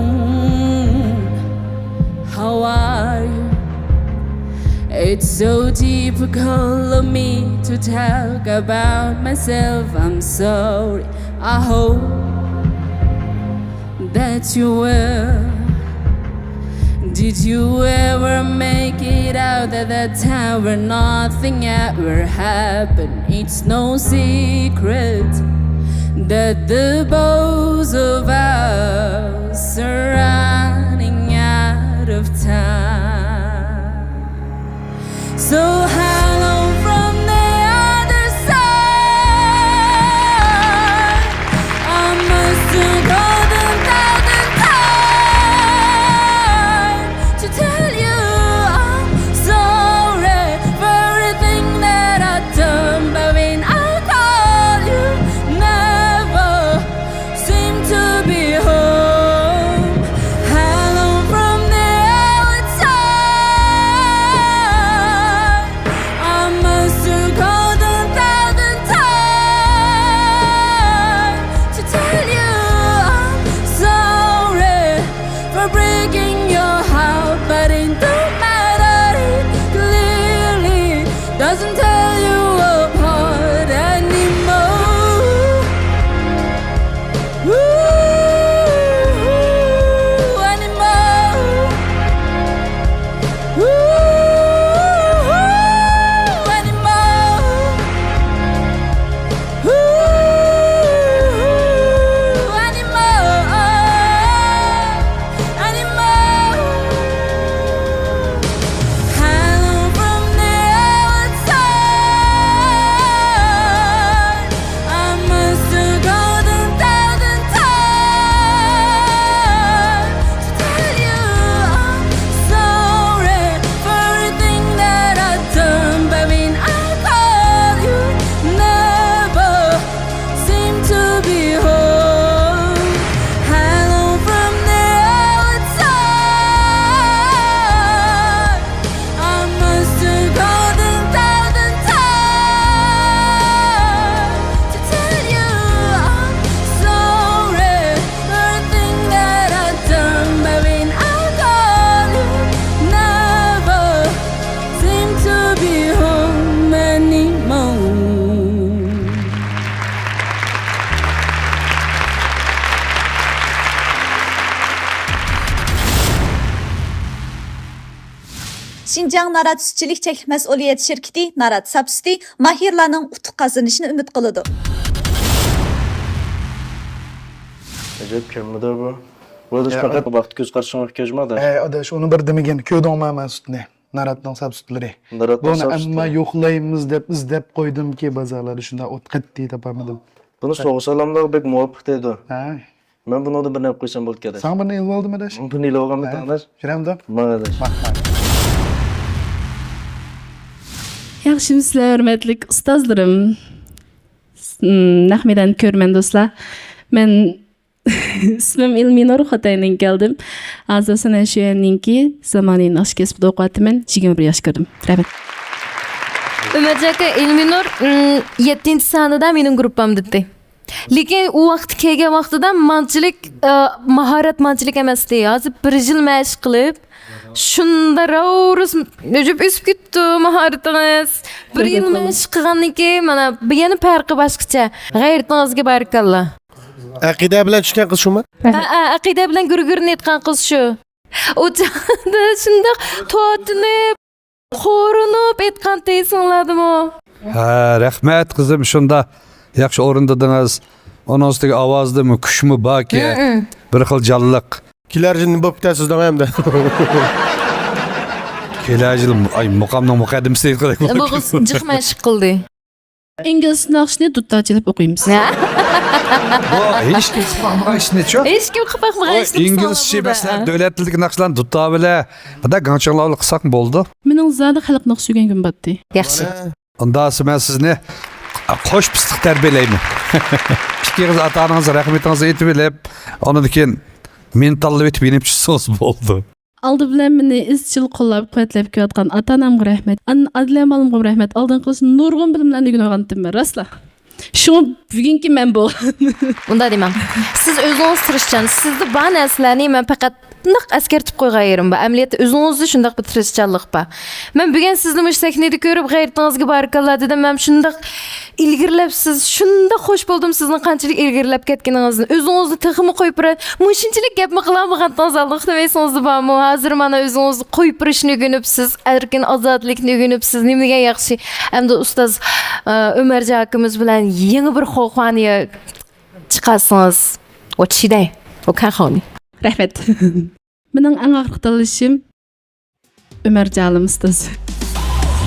how are you? It's so typical of me to talk about myself. I'm sorry. I hope that you were. Did you ever make it out at that time where nothing ever happened? It's no secret that the both of us are running out of time. So hello from the other side. I must have called a thousand times to tell you I'm sorry for everything that I done, but when I call you, never seem to be home. Hello from the outside. I must have called a thousand times to tell you I'm sorry for breaking your heart, but it don't matter. It clearly doesn't tear you apart anymore. Ooh, anymore. Ooh, anymore. Ooh, anymore. Anymore. Hello from the outside. جياڭ نارات سۈتچىلىك چەكلىك مەسئۇلىيەت شىركىتى نارات ساپ سۈتى ماھىرلارنىڭ ئۇتۇق قازىنىشىنى ئۈمىد قىلىدۇ. ئەجەب كىممىدۇر بۇ؟ بۇ ئاداش يا، پەقەت ئۇ ۋاقىت كۆز قارىشىڭغا ئۆتكۈزمە ئاداش. ئەي ئاداش، ئۇنى بىر دېمىگىن، كۆردۈڭمۇ مەن سۈتنى؟ ناراتنىڭ ساپ سۈتلىرى. ناراتنىڭ بۇنى ساپ ئەمما سۈتلىرى. يوقلايمىز دەپ ئىزدەپ قويدۇمكى، بازارلاردا شۇنداق ئوت قەتئىي تاپالمىدىم. بۇنى سوغۇق سالاملارغا بەك مۇۋاپىق دەيدۇ. ھە. مەن بۇنىڭدىن بىرنى ئېلىپ قويسام بولىدىكەن ئاداش. ساڭا بىرنى ئېلىپ ئالدىم ئاداش. بۇنى ئېلىپ ئالغانمىدىڭ ھە؟ ئاداش؟ شۇرامدۇ؟ ماڭ ئاداش. ماق، ماق. ياخشىمۇسىلەر، ھۆرمەتلىك ئۇستازلىرىم؟ س-، م، نەق مەيدان كۆرۈرمەن دوستلار. مەن ئىسمىم ئىلمىنۇر، خوتەندىن كەلدىم. ھازىر سەنئەت شۆيۈەننىڭكى زامانىۋى ناخشا كەسپىدە ئوقۇۋاتىمەن. يىگىرمە بىر ياش كىردىم. رەھمەت. ئۆمەرجان ئاكا، ئىلمىنۇر، م، يەتتىنچى سانىدا مېنىڭ گۇرۇپپامدا ئىدى. لېكىن ئۇ ۋاقىت كەلگەن ۋاقتىدا مانچىلىك، ئە، ماھارەت مانچىلىك ئەمەستى. ھازىر بىر يىل مەشىق قىلىپ، شۇندا راۋرۇس ئۆجۈپ ئۆسۈپ كېتىپتۇ ماھارىتىڭىز. بىر يىل مەشىق قىلغاندىن كېيىن، مانا، بۇ يەنە پەرقى باشقىچە. غەيرىتىڭىزگە بارىكاللا. ئەقىدە بىلەن چۈشكەن قىز شۇمۇ؟ ھە، ھە، ئەقىدە بىلەن گۈرگۈرنى ئېيتقان قىز شۇ. ئۇ چاغدا شۇنداق تارتىنىپ، قورۇنۇپ ئېيتقانتى، ئېسىڭلاردىمۇ؟ ھە، رەھمەت قىزىم، شۇنداق ياخشى ئورۇندىدىڭىز. ئۇنىڭ ئۈستىگە ئاۋازدىمۇ كۈچمۇ باركەن. ھە، ھە. بىر خىل جانلىق. كېلەر يىل نېمە بولۇپ كېتەر سىزنىڭ ئەمدى؟ كېلەر يىل، ئاي، مۇقامنىڭ مۇقەددىمىسى دېگەندەك بولۇپ بولغۇسى كېتىدۇ. جىق مەشىق قىلدى. ئىنگلىز ناخشىنى دۇتتا چېلىپ ئوقۇيمىز. ھە؟ بۇ ھېچكىم قىلىپ باقمىغان ئىشنىچۇ؟ ھېچكىم قىلىپ باقمىغان ئىشنى ئىنگلىزچە بىلسەڭلار بەسلەر، بولدى. دۆلەت تىلىدىكى ناخشىلارنى دۇتتا بىلەن، بۇنداق گاڭچىڭلار بىلەن قىلساقمۇ بولىدۇ. مېنىڭ زادى خەلق ناخشا سۆيگەن كۈنۈم بارتى. ياخشى. ئۇندا سە-، مەن سىزنى قوش پىستىق تەربىيەلەيمەن. ئىككىڭىز ئاتا-ئانىڭىزغا رەھمىتىڭىزنى ئېيتىۋېلىپ، ئۇنىڭدىن كېيىن مېنى تاللىۋېتىپ يېنىپ چۈشسىڭىز بولدى. ئالدى بىلەن مېنى ئىزچىل قوللاپ قۇۋۋەتلەپ كېلىۋاتقان ئاتا-ئانامغا رەھمەت، ئان-، ئادىلە مالىمغىمۇ رەھمەت. ئالدىنقى قىلىش نۇرغۇن بىلىملەرنى ئۆگىنىۋالغانتىم مەن، راستلا. شۇڭا بۈگۈنكى مەن بۇ. ئۇنداق دېمەڭ. سىز ئۆزىڭىز تىرىشچان، سىزدە بار نەرسىلەرنى مەن پەقەت شۇنداق ئەسكەرتىپ قويغان يېرىم بار. ئەمەلىيەتتە ئۆزىڭىزدە شۇنداق بىر تىرىشچانلىق بار. مەن بۈگۈن سىزنى مۇشۇ سەھنىدە كۆرۈپ، غەيرىتىڭىزگە بارىكاللا دېدىم. مەن شۇنداق ئىلگىرىلەپسىز، شۇنداق خوش بولدۇم سىزنىڭ قانچىلىك ئىلگىرىلەپ كەتكىنىڭىزدىن. ئۆزىڭىزنى تېخىمۇ قويۇپ بېرىڭ. مۇشۇنچىلىك گەپمۇ قىلالمىغانتىڭىز ئالدىنقى ئېسىڭىزدە بارمۇ؟ ھازىر مانا ئۆزىڭىزنى قويۇپ بېرىشنى ئۆگىنىپسىز، ئەركىن ئازادىلىكنى ئۆگىنىپسىز. نېمە دېگەن ياخشى. ئەمدى ئۇستاز، ئە، ئۆمەرجان ئاكىمىز بىلەن يېڭى بىر خوخۇەنى چىقارسىڭىز، 我期待، 我看好你. رەھمەت. مېنىڭ ئەڭ ئاخىرقى تاللىشىم ئۆمەرجان ئۇستاز.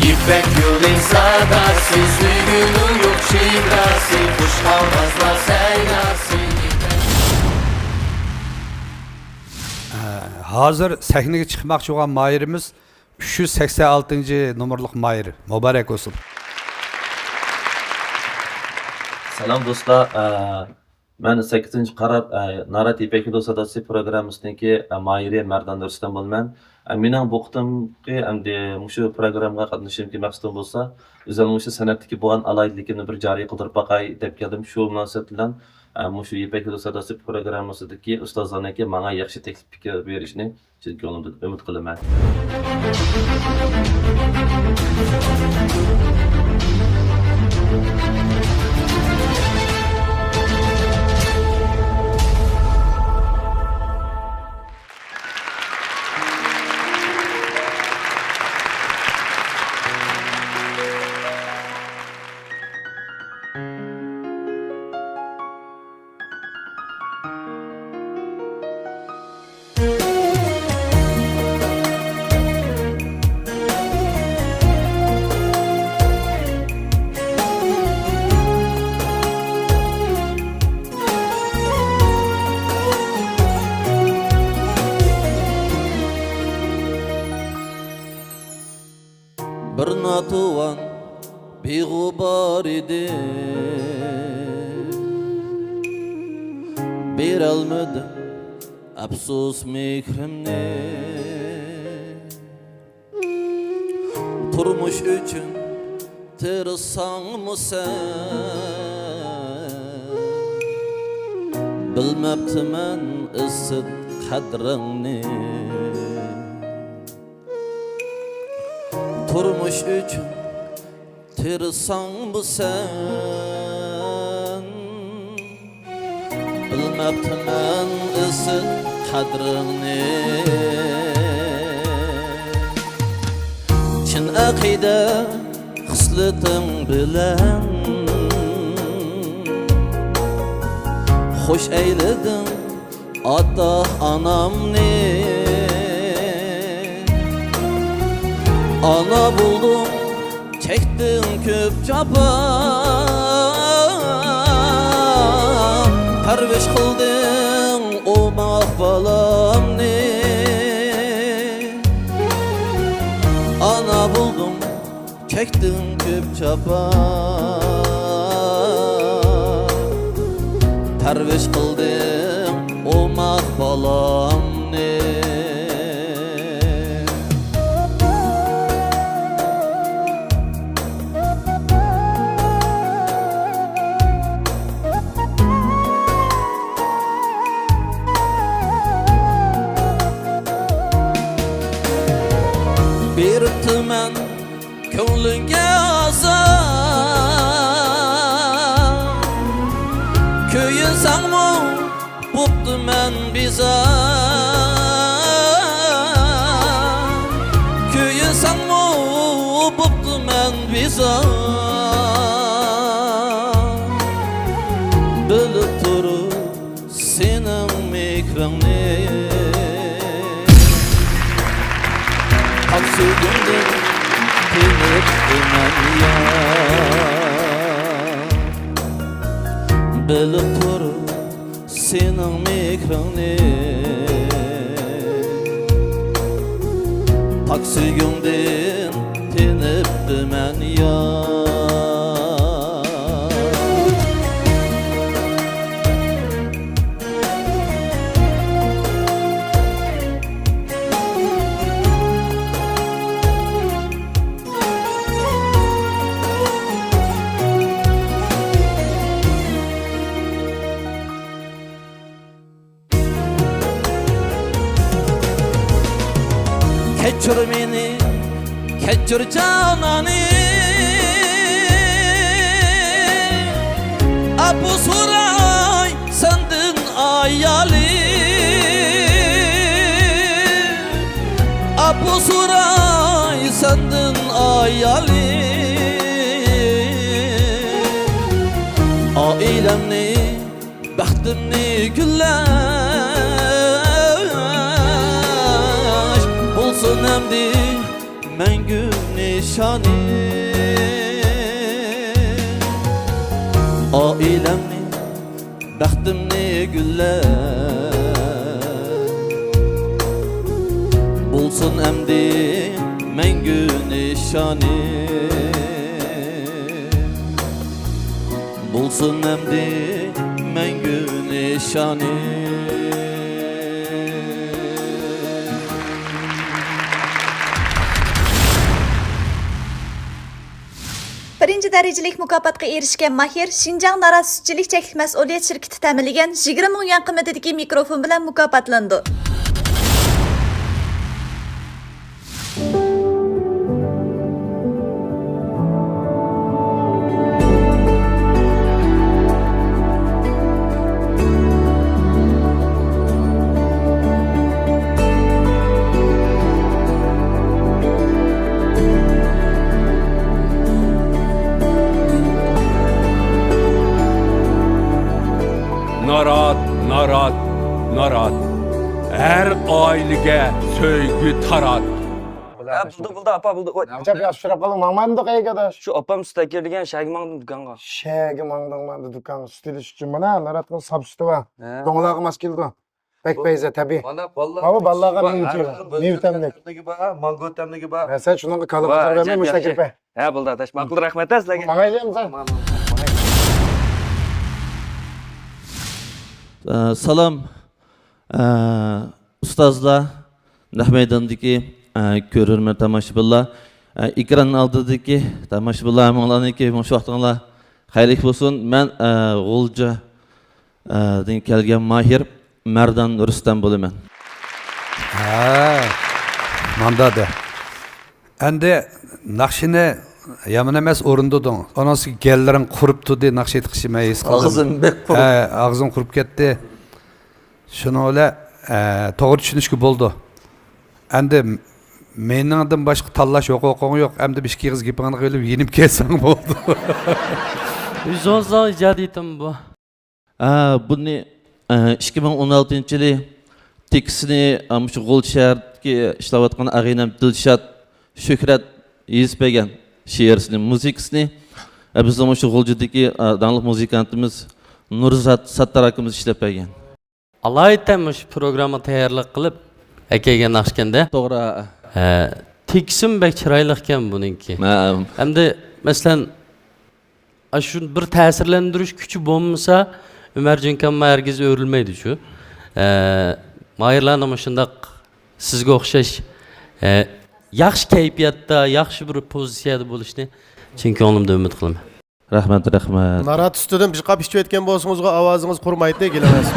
يىپەك يولى ساداسى، سۆيگۈنىڭ يوق چېگراسى، خۇش ئاۋازلار سەيناسى. ھازىر سەھنىگە چىقماقچى بولغان ماھىرىمىز ئۈچ يۈز سەكسەن ئالتىنچى نومۇرلۇق ماھىر. مۇبارەك بولسۇن. سالام دوستلار. ئە، مەن سەككىزىنچى قارار، ئە، نارات يىپەك يولى ساداسى پروگراممىسىنىڭكى، ئە، ماھىرى مەردان رۇستەم بولىمەن. ئە، مېنىڭ بۇ قېتىمقى ئەمدى مۇشۇ پروگراممىغا قاتنىشىشىمدىكى مەقسىتىم بولسا، ئۆزۈمنىڭ مۇشۇ سەنئەتتىكى بولغان ئالاھىدىلىكىمنى بىر جارى قىلدۇرۇپ باقاي دەپ كەلدىم. شۇ مۇناسىۋەت بىلەن، ئە، مۇشۇ يىپەك يولى ساداسى پروگراممىسىدىكى ئۇستازلارنىڭكى ماڭا ياخشى تەكلىپ پىكىر بېرىشىنى چىن كۆڭلۈمدىن ئۈمىد قىلىمەن. بىر ناتىۋان بىغۇبار ئىدىم، بېرەلمىدىم ئەپسۇس مېھرىمنى. تۇرمۇش ئۈچۈن تىرىشساڭمۇ سەن، بىلمەپتىمەن ئىسسىت قەدرىڭنى. تۇرمۇش ئۈچۈن تىرىشساڭمۇ سەن، بىلمەپتىمەن ئىسسىت قەدرىڭنى. ئەقىدە خىسلىتىڭ بىلەن خوش ئەيلىدىڭ ئاتا-ئانامنى. ئانا بولدۇڭ، چەكتىڭ كۆپ جاپا، پەرۋىش قىلدىڭ ئوماق بالامنى. ئانا بولدۇڭ، چەكتىڭ كۆپ جاپا، پەرۋىش قىلدىڭ ئوماق بالامنى. بېرىپتىمەن كۆڭلۈڭگە ئازار، كۆيۈنسەڭمۇ بوپتىمەن بىزار، كۆيۈنسەڭمۇ بوپتىمەن بىزار. بىلىپ تۇرۇپ سېنىڭ مېھرىڭنى، پاك سۆيگۈڭدىن تېنىپتىمەن يار. بىلىپ تۇرۇپ سېنىڭ مېھرىڭنى، پاك سۆيگۈڭدىن تېنىپتىمەن يار. كەچۈر مېنى، كەچۈر جانانىم، ئاپۇ سوراي سەندىن ئايالىم، ئاپۇ سوراي سەندىن ئايالىم. ئائىلەمنى، بەختىمنى گۈللەش بولسۇن ئەمدى مەڭگۈ نىشانىم. ئائىلەمنى، بەختىمنى گۈللەش بولسۇن ئەمدى مەڭگۈ نىشانىم. بولسۇن ئەمدى مەڭگۈ نىشانىم. بىرىنچى دەرىجىلىك مۇكاپاتقا ئېرىشكەن ماھىر شىنجاڭ نارات سۈتچىلىك چەكلىك مەسئۇلىيەت شىركىتى تەمىنلىگەن يىگىرمە مىڭ يۈەن قىممىتىدىكى مىكروفون بىلەن مۇكاپاتلىنىدۇ. نارات، نارات، نارات. ھەر ئائىلىگە سۆيگۈ تارات. ھە، بولدى، بولدى، ئاپا، بولدى. ۋوي. ئاچا، ياخشى ئۇچراپ قالدىڭ. ماڭمامدۇق ئەيگە ئاداش؟ شۇ ئاپام سۈت ئەكىرىدىكەن، شەگە ماڭدىم دۇكانغا. شەگە ماڭدىڭ ماندۇ دۇكانغا سۈت ئېلىش ئۈچۈن. مانا، ناراتنىڭ ساپ سۈتى بار. ھە. دوڭلارغا ماس كېلىدۇ. بەك پەيزە، تەبىئىي. مانا، بالىلار. ماۋۇ بالىلارغا مېۋە تەملىك. مېۋە تەملىكى بار، مانگو تەملىكى بار. ھە، سەن شۇنىڭغا كالا ۋاي، قىلدۇرۇۋەرمە، ئەجەب مۇشۇ ياخشى. تەكلىپى. ھە، بولدى، ئاداش. ماقۇل، رەھمەت ھە سىلەرگە. ماڭايلى ئەمسە. ئە، سالام، ئە، ئۇستازلار، نەق مەيداندىكى، ئە، كۆرۈرمەن تاماشىبىنلار، ئە، ئېكران ئالدىدىكى تاماشىبىنلار، ھەممىڭلارنىڭكى مۇشۇ ۋاقتىڭلار خەيرلىك بولسۇن. مەن، ئە، غۇلجا، ئە، دىن كەلگەن ماھىر مەردان رۇستەم بولىمەن. ھە، ماندا دە. ئەندى ناخشىنى يامان ئەمەس ئورۇندىدىڭ. ئانىڭسى گەللىرىڭ قۇرۇپ تۇردى، ناخشا ئېيتقىچە مەن ھېس قىلدىم. ئاغزىم بەك قۇرۇپ. ھە، ئاغزىڭ قۇرۇپ كەتتى. شۇنىڭ بىلەن، ئە، توغرا چۈشىنىشكە بولىدۇ. ئەندى مېنىڭدىن باشقا تاللاش ھوقۇقۇڭ يوق، ئەمدى بىر ئىككى ئېغىز گېپىڭنى قىلىپ يېنىپ كەتسەڭ بولدى. ئۆزىڭىزنىڭ ئىجادىيىتىمۇ بۇ. ھە، بۇنى، ئە، ئىككى مىڭ ئون ئالتىنچى يىلى تېكىستىنى، ئە، مۇشۇ غۇلجا شەھەردىكى ئىشلەۋاتقان ئاغىنەم دىلشات شۆھرەت يېزىپ بەرگەن شېئىرىنى، مۇزىكىسىنى، ئە، بىزنىڭ مۇشۇ غۇلجىدىكى، ئە، داڭلىق مۇزىكانتىمىز نۇرزات ساتتار ئاكىمىز ئىشلەپ بەرگەن. ئالايىتەن مۇشۇ پروگرامما تەييارلىق قىلىپ ئەكەلگەن ناخشىكەندە. توغرا. ھە، تېكىستمۇ بەك چىرايلىقكەن بۇنىڭكى. ھە. ئەمدى، مەسىلەن، ئاشۇ بىر تەسىرلەندۈرۈش كۈچى بولمىسا، ئۆمەرجان ئاكاممۇ ھەرگىز ئۆرۈلمەيدۇ شۇ. ھە، ماھىرلارنىڭ مۇشۇنداق سىزگە ئوخشاش، ھە، ياخشى كەيپىياتتا، ياخشى بىر پوزىتسىيەدە بولۇشىنى چىن كۆڭلۈمدىن ئۈمىد قىلىمەن. رەھمەت، رەھمەت. نارات ئۈستىدىن بىر قاپ ئىچىۋەتكەن بولسىڭىزغۇ ئاۋازىڭىز قۇرۇمايتتى، گېلىڭىز.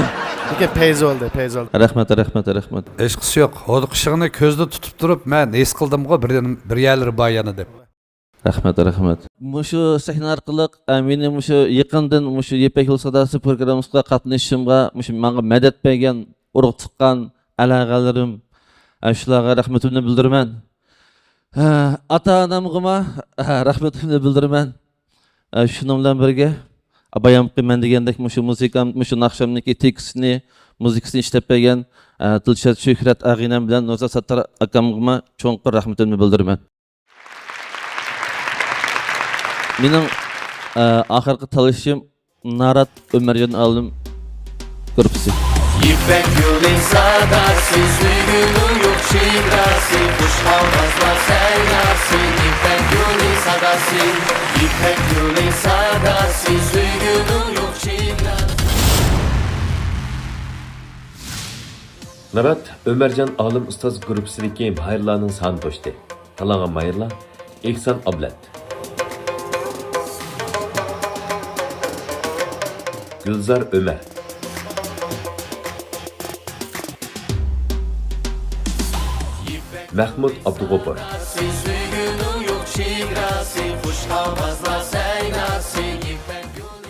لېكىن پەيزى بولدى، پەيزى بولدى. رەھمەت، رەھمەت، رەھمەت. ھېچقىسى يوق. ھودۇقۇشۇڭنى كۆزدە تۇتۇپ تۇرۇپ، مەن ھېس قىلدىمغۇ، بىر، بىر يەرلىرى بار يەنە دەپ. رەھمەت، رەھمەت. مۇشۇ سەھنە ئارقىلىق، ئە، مېنى مۇشۇ يېقىندىن مۇشۇ يىپەك يولى ساداسى پروگراممىسىغا قاتنىشىشىمغا، مۇشۇ ماڭا مەدەت بەرگەن، ئۇرۇق تۇغقان، ئەلەغەلىرىم، ئە، شۇلارغا رەھمىتىمنى بىلدۈرىمەن. ھە، ئاتا-ئانامغىمۇ، ھە، رەھمىتىمنى بىلدۈرىمەن. ئە، شۇنىڭ بىلەن بىرگە، بايام مەن دېگەندەك مۇشۇ مۇزىكام، مۇشۇ ناخشامنىڭكى تېكىستىنى، مۇزىكىسىنى ئىشلەپ بەرگەن، ئە، دىلشات شۆھرەت ئاغىنەم بىلەن نۇرزات ساتتار ئاكامغىمۇ چوڭقۇر رەھمىتىمنى بىلدۈرىمەن. مېنىڭ، ئە، ئاخىرقى تاللىشىم نارات ئۆمەرجان ئالىم گۇرۇپپىسى. يىپەك يولى ساداسى، سۆيگۈنىڭ يوق چېگراسى، خۇش ئاۋازلار سەيناسى، يىپەك يولى ساداسى، يىپەك يولى ساداسى، سۆيگۈنىڭ يوق چېگراسى. نارات ئۆمەرجان ئالىم ئۇستاز گۇرۇپپىسىدىكى ماھىرلارنىڭ سانى توشتى. تاللانغان ماھىرلار: ئېھسان ئابلەت، گۈلزار ئۆمەر، مەخمۇت ئابدۇغوپۇر،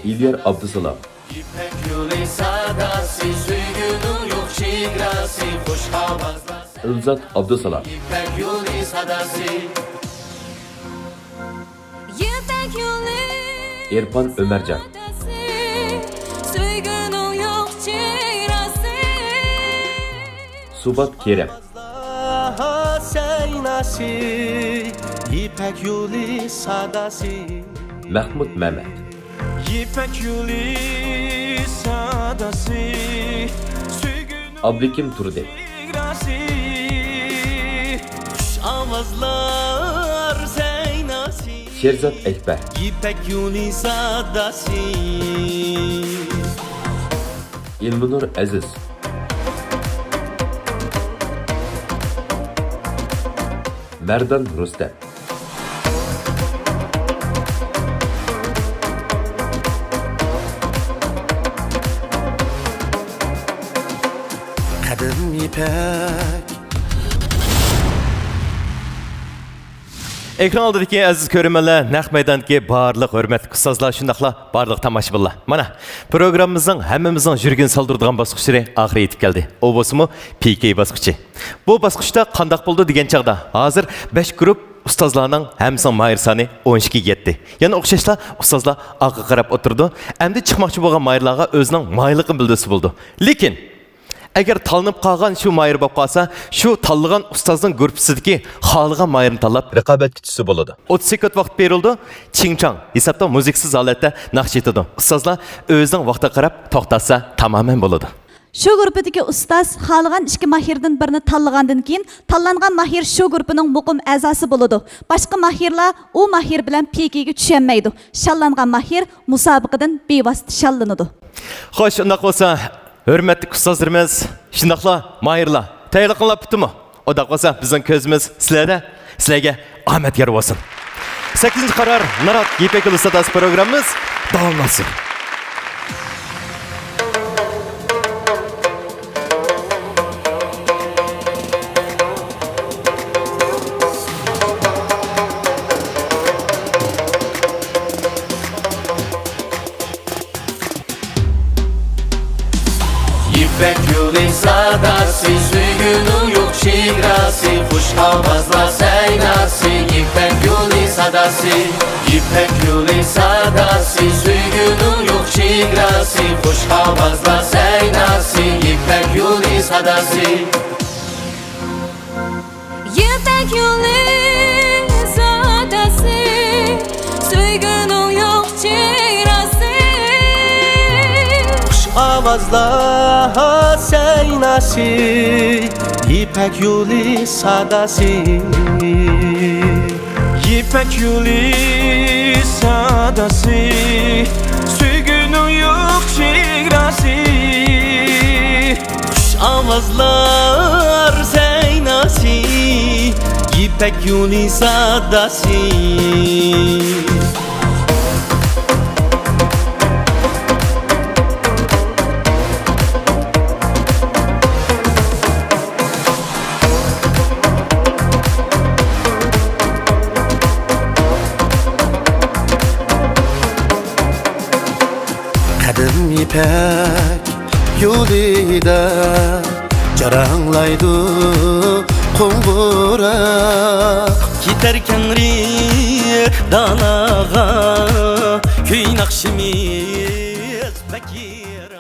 ئېلىيار ئابدۇسالام، يىپەك يولى ساداسى، سۆيگۈنىڭ يوق چېگراسى، خۇش ئاۋازلار. ئىلزات ئابدۇسالام. يىپەك يولى ساداسى. يىپەك يولى ئېرپان ئۆمەرجان. ساداسى، سۆيگۈنىڭ يوق چېگراسى. سۇبات كېرەم. سەيناسى، يىپەك يولى ساداسى. مەخمۇت مەمەت. يىپەك يولى ساداسى، سۆيگۈنىڭ ئابلىكىم تۇردى. چېگراسى، خۇش ئاۋازلار سەيناسى. شېرزات ئەكبەر. يىپەك يولى ساداسى. ئىلمىنۇر ئەزىز. مەردان رۇستەم. قەدىم يىپەك. ئېكران ئالدىدىكى ئەزىز كۆرۈرمەنلەر، نەق مەيداندىكى بارلىق ھۆرمەتلىك ئۇستازلار، شۇنداقلا بارلىق تاماشىبىنلار. مانا، پروگراممىمىزنىڭ ھەممىمىزنىڭ يۈرىكىنى سالدۇرىدىغان باسقۇچلىرى ئاخىرى يېتىپ كەلدى. ئۇ بولسىمۇ پىكېي باسقۇچى. بۇ باسقۇچتا قانداق بولىدۇ دېگەن چاغدا، ھازىر بەش گۇرۇپپا ئۇستازلارنىڭ ھەممىسىنىڭ ماھىر سانى ئون ئىككىگە يەتتى. يەنە ئوخشاشلا ئۇستازلار ئارقىغا قاراپ ئولتۇرىدۇ. ئەمدى چىقماقچى بولغان ماھىرلارغا ئۆزىنىڭ ماھىرلىقىنى بىلدۈرسە بولىدۇ. لېكىن ئەگەر تاللىنىپ قالغان شۇ ماھىر بولۇپ قالسا، شۇ تاللىغان ئۇستازنىڭ گۇرۇپپىسىدىكى خالىغان ماھىرنى تاللاپ رىقابەتكە چۈشسە بولىدۇ. ئوتتۇز سېكۇنت ۋاقىت بېرىلىدۇ. چىڭچاڭ ھېسابتا مۇزىكىسىز ھالەتتە ناخشا ئېيتىدۇ. ئۇستازلار ئۆزىنىڭ ۋاقتىغا قاراپ توختاتسا تامامەن بولىدۇ. شۇ گۇرۇپپىدىكى ئۇستاز خالىغان ئىككى ماھىردىن بىرىنى تاللىغاندىن كېيىن، تاللانغان ماھىر شۇ گۇرۇپپىنىڭ مۇقىم ئەزاسى بولىدۇ. باشقا ماھىرلار ئۇ ماھىر بىلەن پىكېيگە چۈشەلمەيدۇ. شاللانغان ماھىر مۇسابىقىدىن بىۋاسىتە شاللىنىدۇ. خوش، ئۇنداق بولسا، ھۆرمەتلىك ئۇستازلىرىمىز، شۇنداقلا ماھىرلار، تەييارلىقىڭلار پۈتتىمۇ؟ ئۇنداق بولسا، بىزنىڭ كۆزىمىز سىلەردە، سىلەرگە ئامەت يار بولسۇن. سەككىزىنچى قارار، نارات يىپەك يولى ساداسى پروگراممىمىز داۋاملاشسۇن. يىپەك يولى ساداسى، سۆيگۈنىڭ يوق چېگراسى. خۇش ئاۋازلار سەيناسى، يىپەك يولى ساداسى، يىپەك يولى ساداسى، سۆيگۈنىڭ يوق چېگراسى، خۇش ئاۋازلار سەيناسى، يىپەك يولى ساداسى. يىپەك يولى ساداسى، سۆيگۈنىڭ يوق چېگراسى. خۇش ئاۋازلار سەيناسى، يىپەك يولى ساداسى. يىپەك يولى ساداسى، سۆيگۈنىڭ يوق چېگراسى. خۇش ئاۋازلار سەيناسى، يىپەك يولى ساداسى. قەدىم يىپەك يولىدا جاراڭلايدۇ قوڭغۇراق. كېتەركەن داناغا كۈي ناخشىمىز بەك يىراق.